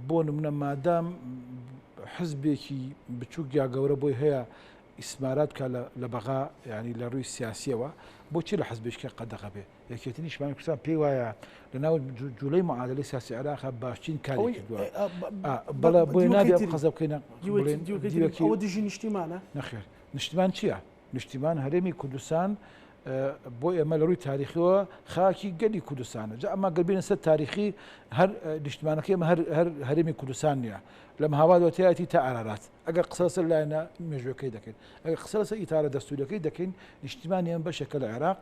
بۆ نمونە مادام حزبێکی بچوک یا گەورە بۆی هەیە ئیسمارات بکات لە بەغا یانی لە ڕووی سیاسیەوە بۆچی لە حزبێکی قەدەغە بێ؟ یەکێتی نیشتمانی کوردستان پێی وایە لە ناو جوولەی معادلەی سیاسی عێراق باشترین کاری کردووە. بەڵێ بۆیە نابێ ئەم قەزە بکەینە دیوەکی ئەوە دژی نیشتیمانە؟ نەخێر نیشتیمان چییە؟ نیشتیمان هەرێمی کوردستان بۆ ئێمە لە ڕووی تاریخیەوە خاکی گەلی کوردستانە جا ئەمە گەر بینە سەر تاریخی هەر نیشتمانەکەی ئێمە هەر هەرێمی کوردستان نییە لە مهابادەوە تیایەتی تا ئارارات ئەگەر قسە لەسەر لایەنە مێژووەکەی دەکەین ئەگەر قسە لەسەر ئیتارە دەستوورەکەی دەکەین نیشتیمانی ئێمە بەشێکە لە عێراق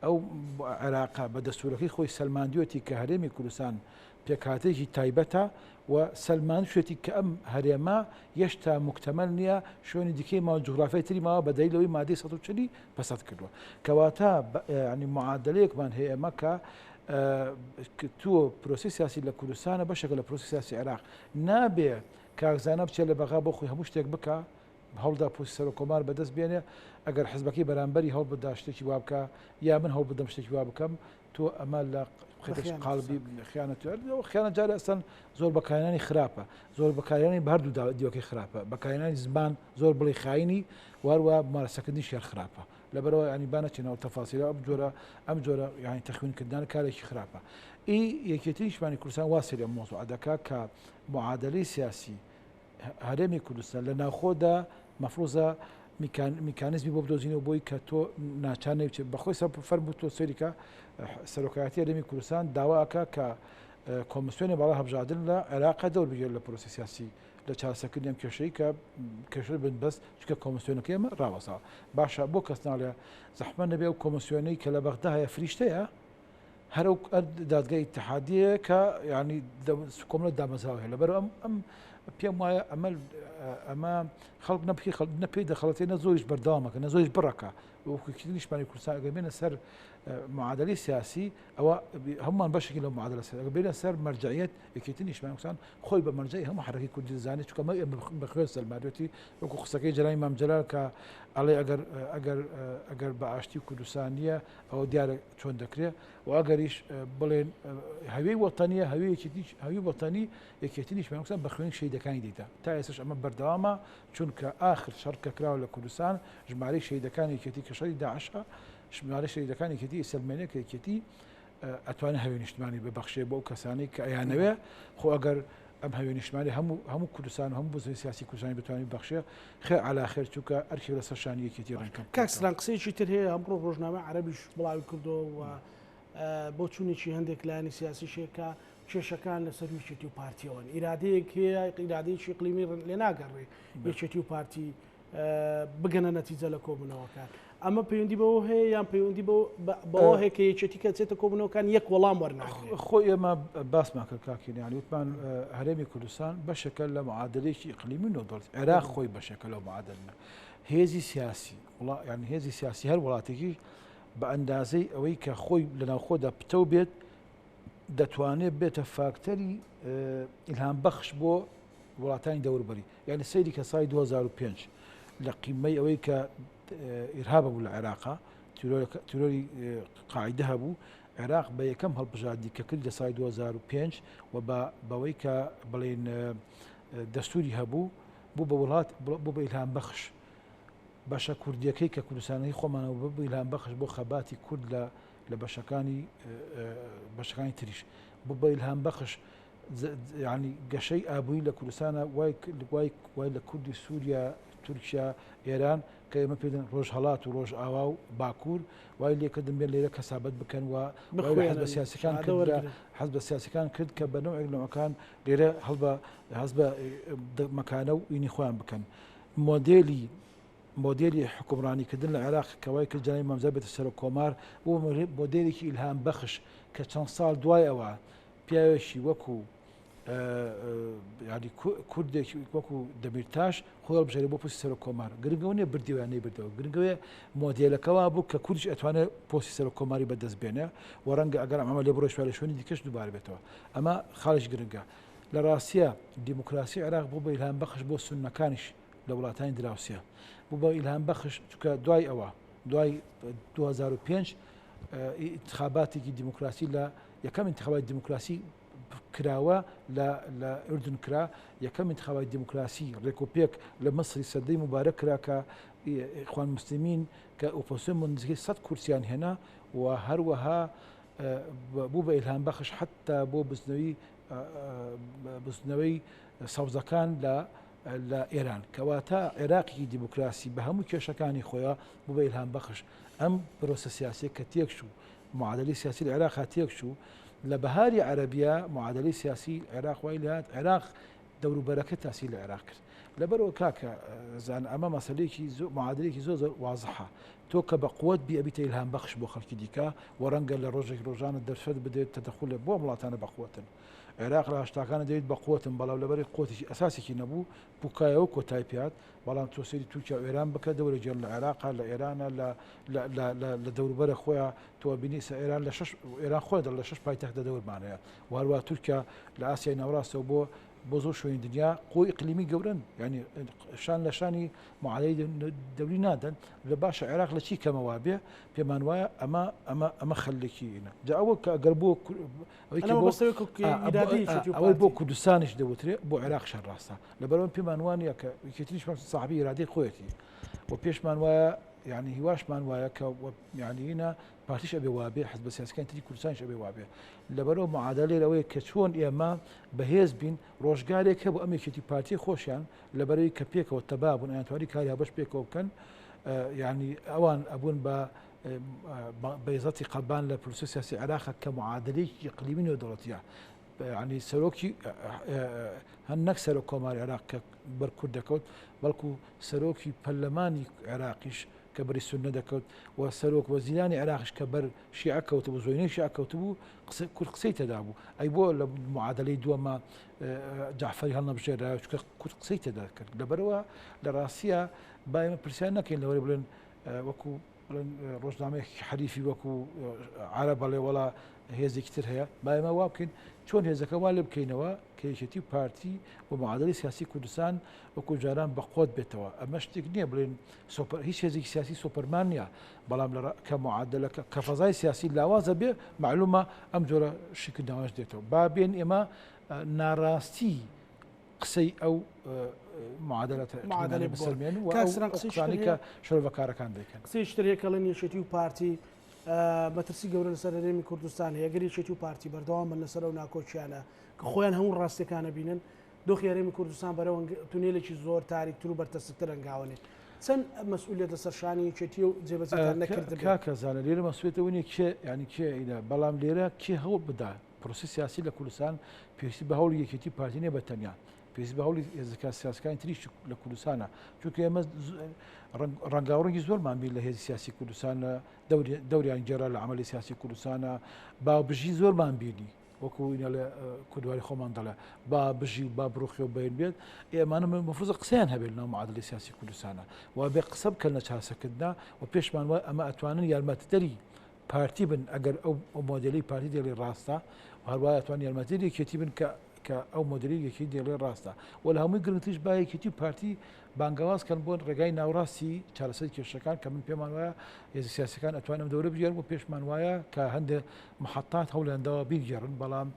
ئەو عێراقە بە دەستوورەکەی خۆی سەلماندوێتی کە هەرێمی کوردستان پێکهاتەیەکی تایبەتە و سەلماندوێتی کە ئەم هەرێمە یەشتا موکتەمەل نییە، شوێنی دیکەی ماوە، جوغرافیای تری ماوە بە دەلیل ئەوەی مادەی 140 ی پەسەند کردووە. کەواتە یانی معادلەیەکمان هەیە ئێمە کە تۆ پرۆسەی سیاسی لە کوردستانە بەشێکە لە پرۆسەی سیاسی عێراق. نابێ کاک زانا بچێت لە بەغا بۆ خۆی هەموو شتێک بکا، هەوڵدا پۆستی سەرۆک کۆمار بەدەست بێنێ، ئەگەر حزبەکەی بەرامبەری هەوڵ بدا شتێکی وا بکا یا من هەوڵ بدەم شتێکی وا بکەم، تۆ ئەمە لە قالبی خیانەت خیانەت جارێ ئەسڵەن زۆر بەکارهێنانی خراپە زۆر بەکارهێنانی بە هەردوو دیوەکەی خراپە بەکارهێنانی زمان زۆر بڵێ خاینی واروا مارەسەکردنی شێر خراپە لەبەرەوە ینی با نەچینەوە تەفاسیلە ئەم جۆرە ئەم جۆرە یانی تەخوینکردنان کارێکی خراپە ئی یەکێتی نیشتمانی کوردستان وا سەیری ئەم مۆزوعە دەکا کە معادلەی سیاسی هەرێمی کوردستان لە ناوخۆدا مەفروزە میکانیزمی بۆ بدۆزینەوە بۆی کە تۆ ناچار نەبیت بەخۆی سەر فەرموو تۆ سەیریکە سەرۆکایەتی هەرێمی کوردستان داواکە کە کۆمسیۆنی باڵا هەبژاردن لە عێراق دەور بگێر لە پرۆسی سیاسی لە چارەسەکردنی ئەم کێشەی کە کێشە بن بەس چکە کۆمسیۆنەکەی ئێمە ڕاوەستاوە باشە بۆ کەس ناڵێ زەحمە نەبێ ئەو کۆمسیۆنەی کە لە بەغدا هەیە فریشتەیە هەر ئەو دادگای ئیتحادیەیە کە یعنی کۆمەڵە دامەزراوە هەیە لەبەر ئەم ئەم پێم وایە ئەمە ئەمە خەڵک نەپی خەڵک نە پێی دەخەڵەتێ نە زۆریش بەردەوامەکە نە زۆریش بڕەکە وەکوکردنی نیشتمانی کوردستان ئەگەر بێنە سەر معادلەی سیاسی ئەوە هەمومان بەشێکی لەو معادلە سەر ئەگەر بێنە سەر مەرجعیەت یەکێتی نیشتمانی کوردستان خۆی بە مەرجعی هەموو حەرەکەی کوردی دەزانێت چونکە ئەمە بە خوێن سەلماندوێتی وەکو قسەکەی جەلالی مام جەلال کە ئەڵێ ئەگەر ئەگەر ئەگەر بە ئاشتی کوردستانیە ئەوە دیارە چۆن دەکرێ و ئەگەریش بڵێن هەوێی وەتەنیە هەوێی یەکێتی هەوی وەتەنی یەکێتی نیشتمانی کوردستان بە خوێنی شەهیدەکانی دەیدا تا ئێستاش ئەمە بەردەوامە چونکە ئاخر شەڕ کە کراوە لە کوردستان ژمارەی شەهیدەکانی یەکێتی کە شەڕی داعشە ژمارەی شەهیدەکانی یەکێتی سەلمێنێ کە یەکێتی ئەتوانێت هەوێ نیشتمانی ببەخشێ بۆ ئەو کەسانەی کە ئەیانەوێ خۆ ئەگەر ئەم هەوێ نیشتمانی هەموو هەموو کوردستان و هەموو بزوێنی سیاسی کوردستانی بتوانێت ببەخشێ خێر عەلا خێر چونکە ئەرکێک لەسەر شانی یەکێتی ڕەنگ کەم کاک بکاتەوە. سران قسەیەکی تر هەیە ئەمڕۆ ڕۆژنامەی عەرەبیش بڵاوی کردەوە و بۆچوونێکی هەندێک لایەنی سیاسیش هەیە کە کێشەکان لەسەر یەکێتی و پارتیەوەن ئیرادەیەک هەیە ئیرادەیەکی ئیقلیمی لێ ناگەڕێ یەکێتی و پارتی بگەنە نەتیجە لە کۆبوونەوەکان. ئەمە پەیوەندی بەوە هەیە یان پەیوەندی بەوە هەیە کە یەکێتی کە چێتە کۆبوونەوەکان یەک وەڵام وەرناگرێت؟ خۆ ئێمە باسمان کرد کاک یانی وتمان هەرێمی کوردستان بەشێکە لە معادلەیەکی ئیقلیمی نێودەوڵەتی، عێراق خۆی بەشێکە لەو معادلە. هێزی سیاسی یانی هێزی سیاسی هەر وڵاتێکی بە ئەندازەی ئەوەی کە خۆی لە ناوخۆدا پتەو بێت دەتوانێت بێتە فاکتەری ئیلهام بەخش بۆ وڵاتانی دەوروبەری یعنی سەیری کە ساڵی 2005 لە قیمەی ئەوەی کە ئیرهابە بوو لە عێراقا تیرۆری قاعدە هەبوو عێراق بە یەکەم هەڵبژاردنی کە کرد لە ساڵی 2005 و بە بەوەی کە بڵێن دەستوری هەبوو بوو بە وڵات بوو بە ئیلهام بەخش بەشە کوردیەکەی کە کوردستانەکەی خۆمانەوە بوو ئیلهام بەخش بۆ خەباتی کورد لە لە بەشەکانی بەشەکانی تریش بوو بە ئیلهام بەخش یانی گەشەی ئابووری لە کوردستانە وای وای وای لە کوردی سووریا تورکیا ئێران کە ئێمە پێ دەڵێن ڕۆژهەڵات و ڕۆژئاوا و باکوور وای لێکردن بێن لێرە کەسابەت بکەن و وای لە حزبە بخوێنن سیاسەکان شەهادە کرد لە وەرگرن. حزبە سیاسەکان کرد کە بە نەوعێک نەوعەکان لێرە هەڵبە هەست بە مەکانە و ئینی خۆیان بکەن مۆدێلی مۆدێلی حوکمڕانیکردن لە عێراق کە وای کرد جەنابی مام جەلال بێتە سەرۆک کۆمار بوو بە مۆدێلێکی ئیلهام بەخش کە چەند ساڵ دوای ئەوە پیاوێکی وەکو یانی کوردێکی وەکو دەمیرتاش خۆی هەڵبژێرێ بۆ پۆستی سەرۆک کۆمار گرنگەوە نیە بردیەوە یان نەیبردەوە گرنگەوەیە مۆدێلەکە وا بوو کە کوردیش ئەتوانێت پۆستی سەرۆک کۆماری بەدەست بێنێ و ڕەنگە ئەگەر ئەمە لێ بڕۆیش لە شوێنی دیکەش دووبارە بێتەوە ئەمە خاڵێکی گرنگە لە ڕاستیە دیموکراسی عێراق بوو بە ئیلهام بەخش بۆ سوننەکانیش لە وڵاتانی دراوسێ بوو بە ئیلهام بەخش چونکە دوای ئەوە دوای 2005 انتخاباتێکی دیموکراسی لە یەکەم انتخابات دیموکراسی کراوە لە لە ئوردن کرا، یەکەم ئینتخاباتی دیموکراسی ڕێکوپێک لە میسری سەدەی موبارەک کرا کە ئیخوان موسلمین کە ئۆپۆزسیۆن بوون نزیکەی 100 کورسیان هێنا و هەروەها بوو بە ئیلهام بەخش حتا بۆ بزنەوەی بزنەوەی سەوزەکان لە لە ئێران کەواتە عێراقی دیموکراسی بە هەموو کێشەکانی خۆیان بوو بە ئیلهام بەخش ئەم پرۆسە سیاسیە کە تێکچوو معادلەی سیاسی لە عێراقا تێکچوو، لە بەهاری عەرەبیە معادلەی سیاسی عێراق وای لێهات عێراق دەوروبەرەکە تاسی لە عێراق کرد. لەبەرئەوە کاکە زان ئەمە مەسەلەیەکی زۆر معادلەیەکی زۆر زۆر وازحە. تۆ کە بە قوت بی ئەبیتە ئیلهام بەخش بۆ خەڵکی دیکە و ڕەنگە لە ڕۆژێک ڕۆژانە دەرفەت بدرێت تەدەخول بۆ ئەم وڵاتانە بە قوتن. عێراق لە هەشتاکانە دەویت بە قوتن بەڵام لەبەری قوتێکی ئەساسێکی نەبوو پوکایەوە کۆتای پێهات. بەڵام تۆ سەیری تورکیا و ئێران بکە دەورە گێڕن لە عێراقا لە ئێرانە لە لە لە لە لە دەوروبەرە خۆیان تۆ ئەبینی ئێستا ئێران لە شەش ئێران خۆی دەڵێ لە شەش پایتەخت لە دەورمان هەیە و هەروەها تورکیا لە ئاسیای ناوەڕاستەوە بۆ بۆ زۆر شوێنی دنیا قوی ئیقلیمی گەورەن یعنی شان لە شانی معادلەی دەوری نادەن لە باشە عێراق لە چی کەمە وابێ پێمان وایە ئەمە ئەمە ئەمە خەلێکی ئینە جا ئەوە کە ئەگەر بۆ ئەوەی بۆ کوردستانیش دەوترێ بۆ عێراق شەر ڕاستە لەبەرئەوە پێمان وانیە کە یەکێتیش ساحبی ئیرادەی خۆیەتی و پێشمان وایە یعنی هیواشمان وایە کە یعنی هینا پارتیش ئەبێ وابێ حزبە سیاسەکانی تری کوردستانیش ئەبێ وابێ لەبەرئەوە معادلە لێرە ئەوەیە کە چۆن ئێمە بەهێز بین ڕۆژگارێک هەبوو ئەم یەکێتی پارتی خۆشیان لەبەرەوەی کە پێکەوە تەبا بوون ئەیانتوانی کاری هاوبەش پێکەوە بکەن یعنی ئەوان ئەبوون بە بەیزەتی قەبان لە پرۆسەی سیاسی عێراق کە معادلەیەکی ئیقلیمی نێودەوڵەتیە یانی سەرۆکی هەن نەک سەرۆک کۆماری عێراق کە بەر کورد دەکەوت بەڵکو سەرۆکی پەرلەمانی عێراقیش کە بەری سوننە دەکەوت و سەرۆک وەزیرانی عێراقیش کە بەر شیعە کەوتبوو زۆینەی شیعە کەوتبوو قسە کورد قسەی تێدا بوو ئەی بۆ لە معادلەی دووەمە جەعفەری هەڵنەبژێرا چونکە کورد قسەی تێدا کرد لەبەرەوە لە ڕاستیە با ئێمە پرسیار نەکەین لەوەی بڵێن وەکو بڵێن ڕۆژنامەیەکی حەریفی وەکو عەرەب بەڵێ وەڵا هێزێکی تر هەیە با ئێمە وا بکەین چۆن هێزەکە وا لێ بکەینەوە کە یەکێتی و پارتی و معادلی سیاسی کوردستان وەکو جاران بەقوت بێتەوە ئەمە شتێک نییە بڵێن سۆپەر هیچ هێزێکی سیاسی سۆپەرمان نییە بەڵام لە کە معادلەکە کە فەزای سیاسی لاوازە بێ معلومە ئەم جۆرە شیکردنەوەش دێتەوە با بێن ئێمە ناڕاستی قسەی ئەو معادلەتە معادلەی بسەلمێن و کاک ئەو سران قسەی قسانەی شتر کە هەیە؟ شرۆڤەکارەکان دەیکەن. قسەی شتر هەیە کە ئەڵێن یەکێتی و پارتی مەترسی گەورە لەسەر هەرێمی کوردستان هەیە گەر یەکێتی و پارتی بەردەوام بن لەسەر ئەو ناکۆکیانە کە خۆیان هەموو ڕاستیەکان ئەبینن دۆخی هەرێمی کوردستان بەرەو تونێلێکی زۆر تاریکتر و بەرتەسکتر هەنگاوەنێ چەند مەسئولیەت لەسەر شانی یەکێتی و جێبەجێتان نەکردبێ؟ کاکە زانە لێرە مەسئولیەت ئەوە نییە کێ یانی کێ ئینە بەڵام لێرە کێ هەوڵ بدا پرۆسەی سیاسی لە کوردستان پێویستی بە هەوڵی یەکێتی و پارتی نیە بە تەنیا، پێویستی بە هەوڵی هێزە سیاسەکانی تریش لە کوردستانە، چونکە ئێمە ڕەنگاوڕەنگی زۆرمان بین لە هێزی سیاسی کوردستان دەوریان گێڕا لە عملی سیاسی کوردستانە با بژی زۆرمان بینی وەکو لە کوردواری خۆمان دەڵێ با بژی و با بڕوخێ و بین بێت ئێمانە مفروضە قسەیان هەبێت لەناو معادلی سیاسی کوردستانە و بێ قسە بکەن لە چارەسەکردنا و پێشمان وای ئەمە ئەتوانن یارمەتیدەری پارتی بن ئەگەر ئەو مۆدێلەی پارتی دەیڵێ ڕاستە و هەروە ئەتوان یارمەتیدەری یەکێتی بن کە کە ئەو مۆدێلی یەکێتی دەیڵێ ڕاستە و لە هەمووی گرنگتریش با یەکێتی و پارتی بانگەواز کەن بۆ ڕێگای ناوڕاستی چارەسەری کێشەکان کە من پێمان وایە هێزە سیاسەکان ئەتوانن ئەم دەورە بگێڕن و پێشمان وایە کە هەندێک محەتات هەوڵیان داوە بیگێڕن بەڵام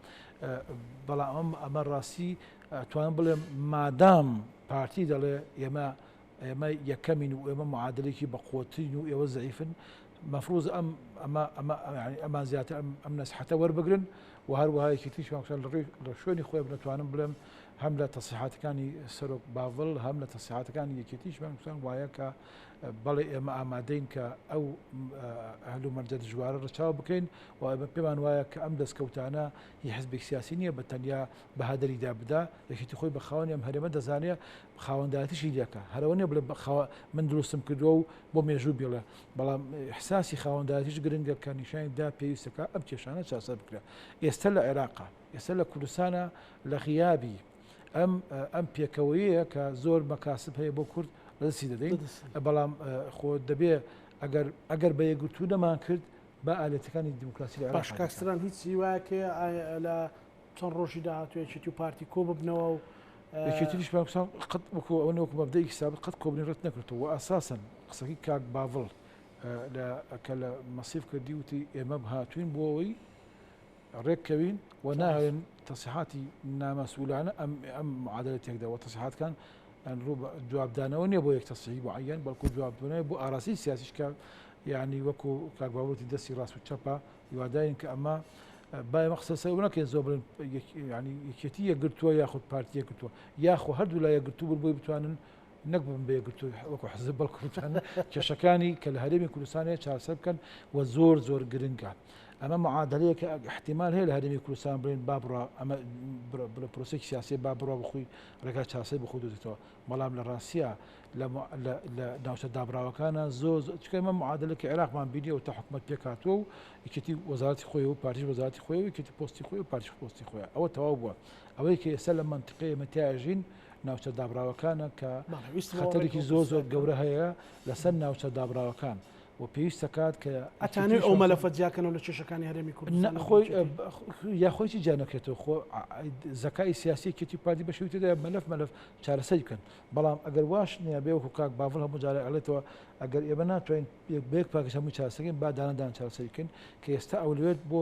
بەڵام ئەم ئەمە ڕاستی ئەتوانم بڵێم مادام پارتی دەڵێ ئێمە ئێمە یەکەمین و ئێمە معادلێکی بەقوەترین و ئێوە زەعیفن مەفروز ئەم ئەمە ئەمە ئەمان زیاتر ئەم ئەم نەسحەتە وەربگرن و هەروەها یەکێتیش ماکسان لە ڕووی لە شوێنی خۆی بنەتوانم بڵێم هەم لە تەسریحاتەکانی سەرۆک باڤڵ هەم لە تەسریحاتەکانی یەکێتیش بانکستان وایە کە بەڵێ ئێمە ئامادەین کە ئەو هەلومەرجە دژوارە ڕەچاو بکەین و ئێمە پێمان وایە کە ئەم دەستکەوتانە هی حزبێک سیاسی نییە بە تەنیا بەهادەریدا بدا. یەکێتی خۆی بە خاوەنی ئەم هەرێمە دەزانێ، خاوەندارەتیشی لێکە. هەرەوە نییە بڵێ من دروستم کردووە و بۆ مێژوو بیڵێ، بەڵام ئیحساسی خاوەندارەتیش گرنگە کە نیشانی بدا پێویستەکە ئەم کێشانە چارەسەر بکرێ. ئێستا لە عێراقا، ئێستا لە کوردستانا لە غیابی ئەم ئەم پێکەوەیەیە کە زۆر مەکاسب هەیە بۆ کورد لەدەستی دەدەین، بەڵام خۆ دەبێ ئەگەر ئەگەر بە یەکگرتوو نەمان کرد با ئالێتەکانی دیموکراسی لە عێراق باش کاک ستران هیچ هیوایەک هەیە لە چەند ڕۆژی داهاتوو یەکێتی و پارتی کۆ ببنەوە و یەکێتی نیشتمانی کوردستان قەت وەکو ئەوە وەکو مەبدەئێکی سابق قەت کۆبوونەوەی ڕەت نەکردەوە و ئەساسەن قسەکەی کاک باڤڵ لە کە لە مەسیف کردی وتی ئێمە هاتووین بۆ ئەوەی ڕێککەوین و ناهێن تەسیحاتی نامەسئولانە ئەم ئەم معادلە تێکدا و تەسیحاتەکان ڕوو جوابدانەوە نییە بۆ یەک تەسیحی معەیەن بەڵکو جوابدانەوە بۆ ئاراسی سیاسیش کە یعنی وەکو کاک باڤڵ وتی دەستی ڕاست و چەپە هیوادارین کە ئەمە با ئێمە قسە لەسەر ئەوە نەکەین زۆر بڵێن یعنی یەکێتی یەکگرتووە یاخود پارتی یەکگرتووە یاخۆ هەردوو لا یەکگرتوو بن بۆی بتوانن نەک ببن بە یەکگرتوو وەکو حزب بەڵکو بتوانن کێشەکانی کە لە هەرێمی کوردستان هەیە چارەسەر بکەن و زۆر زۆر گرنگە ئەمە معادلەیەکە احتیمال هەیە لە هەرێمی کوردستان بڵێن با بڕا ئەمە بڵێ پرۆسێکی سیاسی با بڕا بخۆی ڕێگا چارەسەری بخۆی دۆزێتەوە بەڵام لە ڕاستیا لە لە ناوچە دابڕاوەکانە زۆر چونکە ئێمە معادلەکە عێراقمان بینیەوە تا حکومەت پێکهاتووە و یەکێتی وەزارەتی خۆی و پارتیش وەزارەتی خۆی و یەکێتی پۆستی خۆی و پارتیش پۆستی خۆیە ئەوە تەواو بووە ئەوەی کە ئێستا لە مەنتیقەی ئێمە تیاژین ناوچە دابڕاوەکانە کە خەتەرێکی زۆر زۆر گەورە هەیە لەسەر ناوچە دابڕاوەکان و پێویستە کات کە ئەتانەوێت ئەو مەلەفە جیاکەنەوە لە کێشەکانی هەرێمی کوردستان خۆی یاخۆی چی جیا نەکرێتەوە خۆ زەکای سیاسی یەکێتی پارتی بە شێوەی تێدا مەلەف مەلەف چارەسەری بکەن بەڵام ئەگەر واش نییە بێ وەکو کاک باڤڵ هەموو جارێک ئەڵێتەوە ئەگەر ئێمە ناتوانین بە یەک پاکێج هەمووی چارەسەرکەین با دانە دانە چارەسەری بکەین کە ئێستا ئەولەوێت بۆ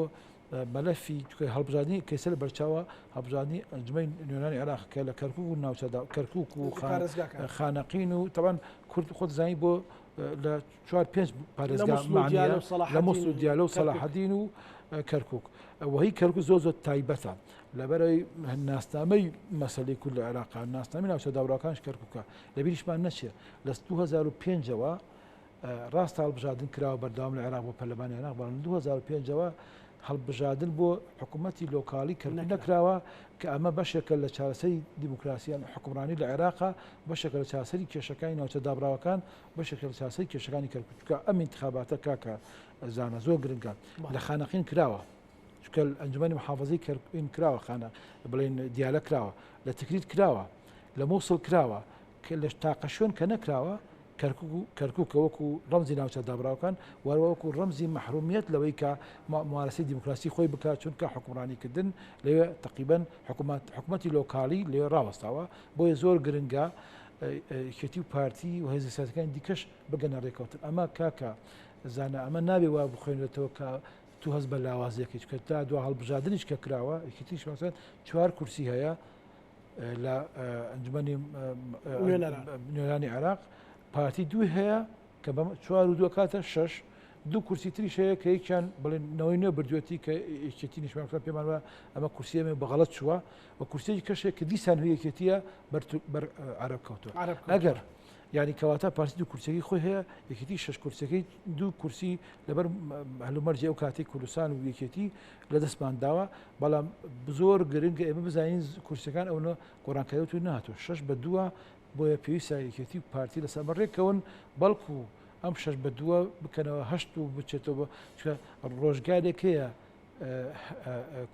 مەلەفی چونکە هەڵبژاردنی کە ئێستا لە بەرچاوە هەڵبژاردنی ئەنجومەنی نوێنەرانی عێراق کە لە کەرکوک و ناوچەدا کەرکوک و خانەقین و تەبعەن کورد خۆت زانی بۆ لە چوار پێنج پارێزگا معنیە لە موسڵ و دیالە و سەلاحەدین و کەرکوک وهی کەرکوک زۆر زۆر تایبەتە لەبەرەوەی ناسنامەی مەسەلەی کورد لە عێراق ناسنامەی ناوچە داوراکانش کەرکوکە لەبیریشمان نەچێت لە 2005ەوە ڕاستە هەڵبژاردن کراوە بەردەوام لە عێراق بۆ پەرلەمانی عێراق، بەڵام لە 2005 ەوە هەڵبژاردن بۆ حکوومەتی لۆکاڵی کەرکوک نەکراوە کە ئەمە بەشێکە لە چارەسەری دیموکراسی یان حوکمڕانی لە عێراقا، بەشێکە لە چارەسەری کێشەکانی ناوچە دابڕاوەکان، بەشێکە لە چارەسەری کێشەکانی کەرکوک، چونکە ئەم ئینتخاباتە کاکە زانا زۆر گرنگە لە خانەقین کراوە، چونکە ئەنجومەنی محافەزەی کەرکوک کراوە، خانە بڵێن دیالە کراوە، لە تکریت کراوە، لە مووسڵ کراوە، کە لە تاقە شوێن کە نەکراوە کەرکوک و کەرکوکە وەکو ڕەمزی ناوچە دابڕاوەکان و هەروەها وەکو ڕەمزی مەحرومیەت لەوەی کە مومارەسەی دیموکراسی خۆی بکات چونکە حوکمڕانی کردن لەوێ تەقریبەن حکومەت حکومەتی لۆکاڵی لەوێ ڕاوەستاوە بۆیە زۆر گرنگە یەکێتی و پارتی و هێزە سیاسەکانی دیکەش بگەنە ڕێکەوتن ئەمە کاکە زانا ئەمە نابێ وا بخوێنرێتەوە کە تو هەست بە لاوازیەکەی چونکە تا دوا هەڵبژاردنیش کە کراوە یەکێتیش مەسەن چوار کورسی هەیە لە ئەنجومەنی نوێنەرانی عێراق پارتی دووی هەیە کە بە چوار و دوو کاتە شەش دوو کورسی تریش هەیە کە یەکیان بڵێن نەوەی نوێ بردوێتی کە یەکێتی نیشتمانی پێمان وایە ئەمە کورسیە بە غەڵەت چووە و کورسیەکی کەشێک کە دیسان هی یەکێتیە بەر عەرەب کەوتووە ئەگەر یعنی کەواتە پارتی دوو کورسیەکەی خۆی هەیە یەکێتی شەش کورسیەکەی دوو کورسی لەبەر هەلومەرجی ئەو کاتی کوردستان و یەکێتی لە دەستمان داوە بەڵام زۆر گرنگە ئێمە بزانین کورسیەکان ئەونە گۆڕانکاریەوە تو نهاتوە شەش بە دووە بۆیە پێویستە یەکێتی و پارتی لەسەر ئەمە ڕێککەون بەڵکو ئەم شەش بە دووە بکەنەوە هەشت و بچێتەوە چونکە ڕۆژگارێک هەیە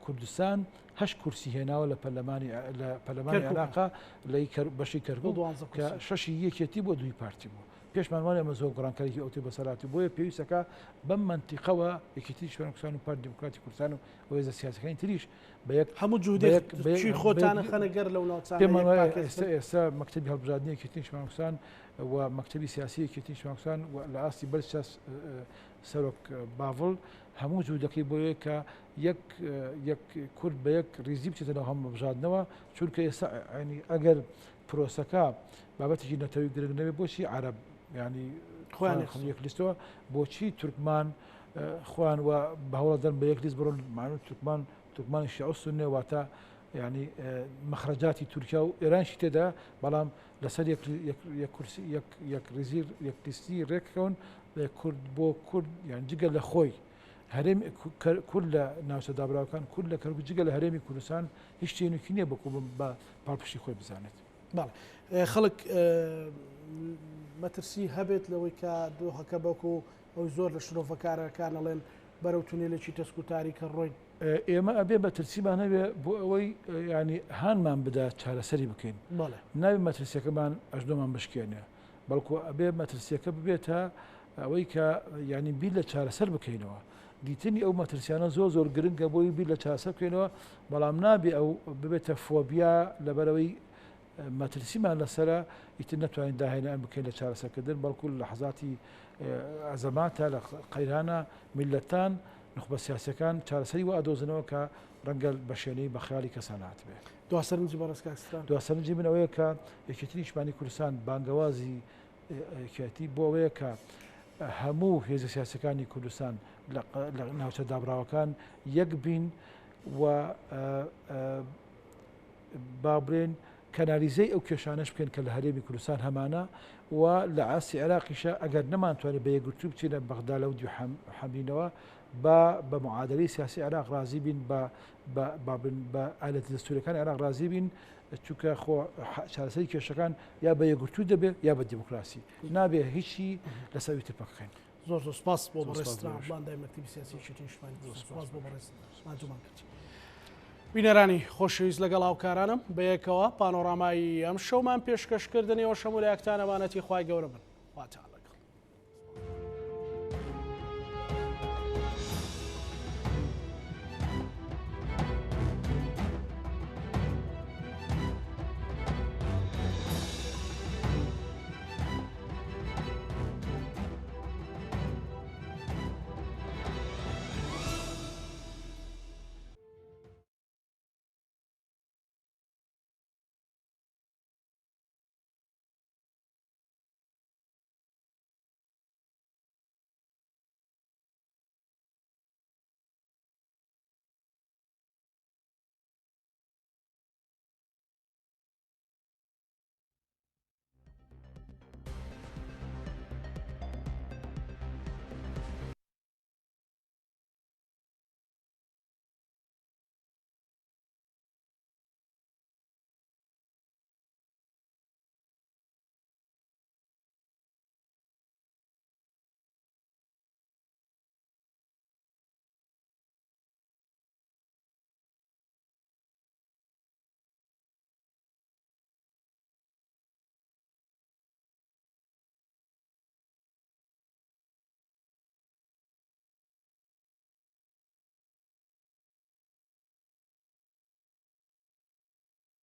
کوردستان هەشت کورسی هێناوە لە پەرلەمانی لە پەرلەمانی عێراقا لە بەشی کەرکوک کە شەشی یەکێتی بۆ دووی پارتی بوو پێشمان وانە ئەمە زۆر گۆڕانکاریی ئەوتۆی بەسەرهاتی بۆیە پێویستەکە بەم مەنتیقەوە یەکێتی نیشتمانی کوردستان و پارتی دیموکراتی کوردستان و هێزە سیاسیەکانی تریش بە یەک هەموو جهودێک خۆتانە خەنە گەر لەو ناوچانە پێمان وایە ئێستا ئێستا مەکتەبی هەڵبژاردنی یەکێتی نیشتمانی کوردستان و مەکتەبی سیاسی یەکێتی نیشتمانی کوردستان و لە ئاستی بەرز سەرۆک باڤڵ هەموو جهودەکەی بۆیە کە یەک یەک کورد بە یەک ریزی بچێتە ناو هەڵبژاردنەوە چونکە ئێستا ئەگەر پرۆسەکە بابەتێکی نەتەوەی گرنگ نەبێت بۆچی عەرەب ینی خۆیان یەک لیستەوە بۆچی تورکمان خۆیان و بە هەوڵە دەن بە یەک لیست بڕۆن مانو تورکمان تورکمانی شیعە و سوننە واتە. ینی مەخرەجاتی تورکیا و ئێرانشی تێدا بەڵام لەسەر یەک کورسی یەک ریزی یەک لیستی رێککەون کورد بۆ کورد یان جگە لە خۆی هەرێم کورد لە ناوچە دابراوەکان کورد لە کەرکوک جگە لە هەرێمی کوردستان هیچ شتێکی نییە بەکو بە پاڵپشتی خۆی بزانێت. بەڵێ خەڵک مەترسی هەبێت لەوەی کە دۆخەکە بەکو ئەوی زۆر لە شرۆڤەکارەکان ئەڵێن بەرەو تونێلێکی تەسک و تاریکە ڕۆین. ئێمە ئەبێ مەترسیمان هەبێ بۆ ئەوەی ینی هانمان بدا چارەسەری بکەین. نابێ مەترسیەکەمان ئەژنۆمان بشکێنێ بەڵکو ئەبێ مەترسیەکە ببێتە ئەوەی کە ینی بیر لە چارەسەر بکەینەوە. دیتنی ئەو مەترسیانە زۆر زۆر گرنگە بۆی بیر لە چارەسەر بکەینەوە بەڵام نابێ ئەو ببێتە فۆبیا لەبەرەوەی مەترسیمان لەسەرە ئیتر نەتوانین داهێنان بکەین لە چارەسەرکردن، بەڵکو لە لەحەزاتی ئەزەماتە، لە قەیرانە میللەتان، نوخبە سیاسیەکان چارەسەری وا ئەدۆزنەوە کە ڕەنگە بە شێنەی بە خەیاڵی کەسان هاتبێ. دوا سەرنجی بەڕێز کاک ستران. دوا سەرنجی من ئەوەیە کە یەکێتی نیشتمانی کوردستان بانگەوازی یەکێتی بۆ ئەوەیە کە هەموو هێزە سیاسەکانی کوردستان لە ناوچە دابراوەکان یەک بین و با بڵێین کەنالیزەی ئەو کێشانەش بکەین کە لە هەرێمی کوردستان هەمانە و لە ئاستی عێراقیشە ئەگەر نەمانتوانی بە یەکگرتوو بچینە بەغدا لەو دیو حەمرینەوە با بە معادلەی سیاسی عێراق ڕازی بین بە با بن بە ئالەتە دەستوورەکانی عێراق ڕازی بین چونکە خۆ چارەسەری کێشەکان یا بە یەکگرتوو دەبێت یا بە دیموکراسی نابێ هیچی لەسەر ئەوی تر پەکخەین. زۆر زۆر سپاس بۆ بەڕێز ستران عەبدوڵڵا مەکتەبی سیاسی یەکێتی نیشتمانی کوردستان سپاس بۆ بەڕێز ماندوومان کردی. بینەرانی خۆشەویست لەگەڵ هاوکارانم بەیەکەوە پانۆرامای ئەم شەومان پێشکەش کردن ئێوەش هەموو لایەکتان ئەمانەتی خوای گەورە بن خواتان.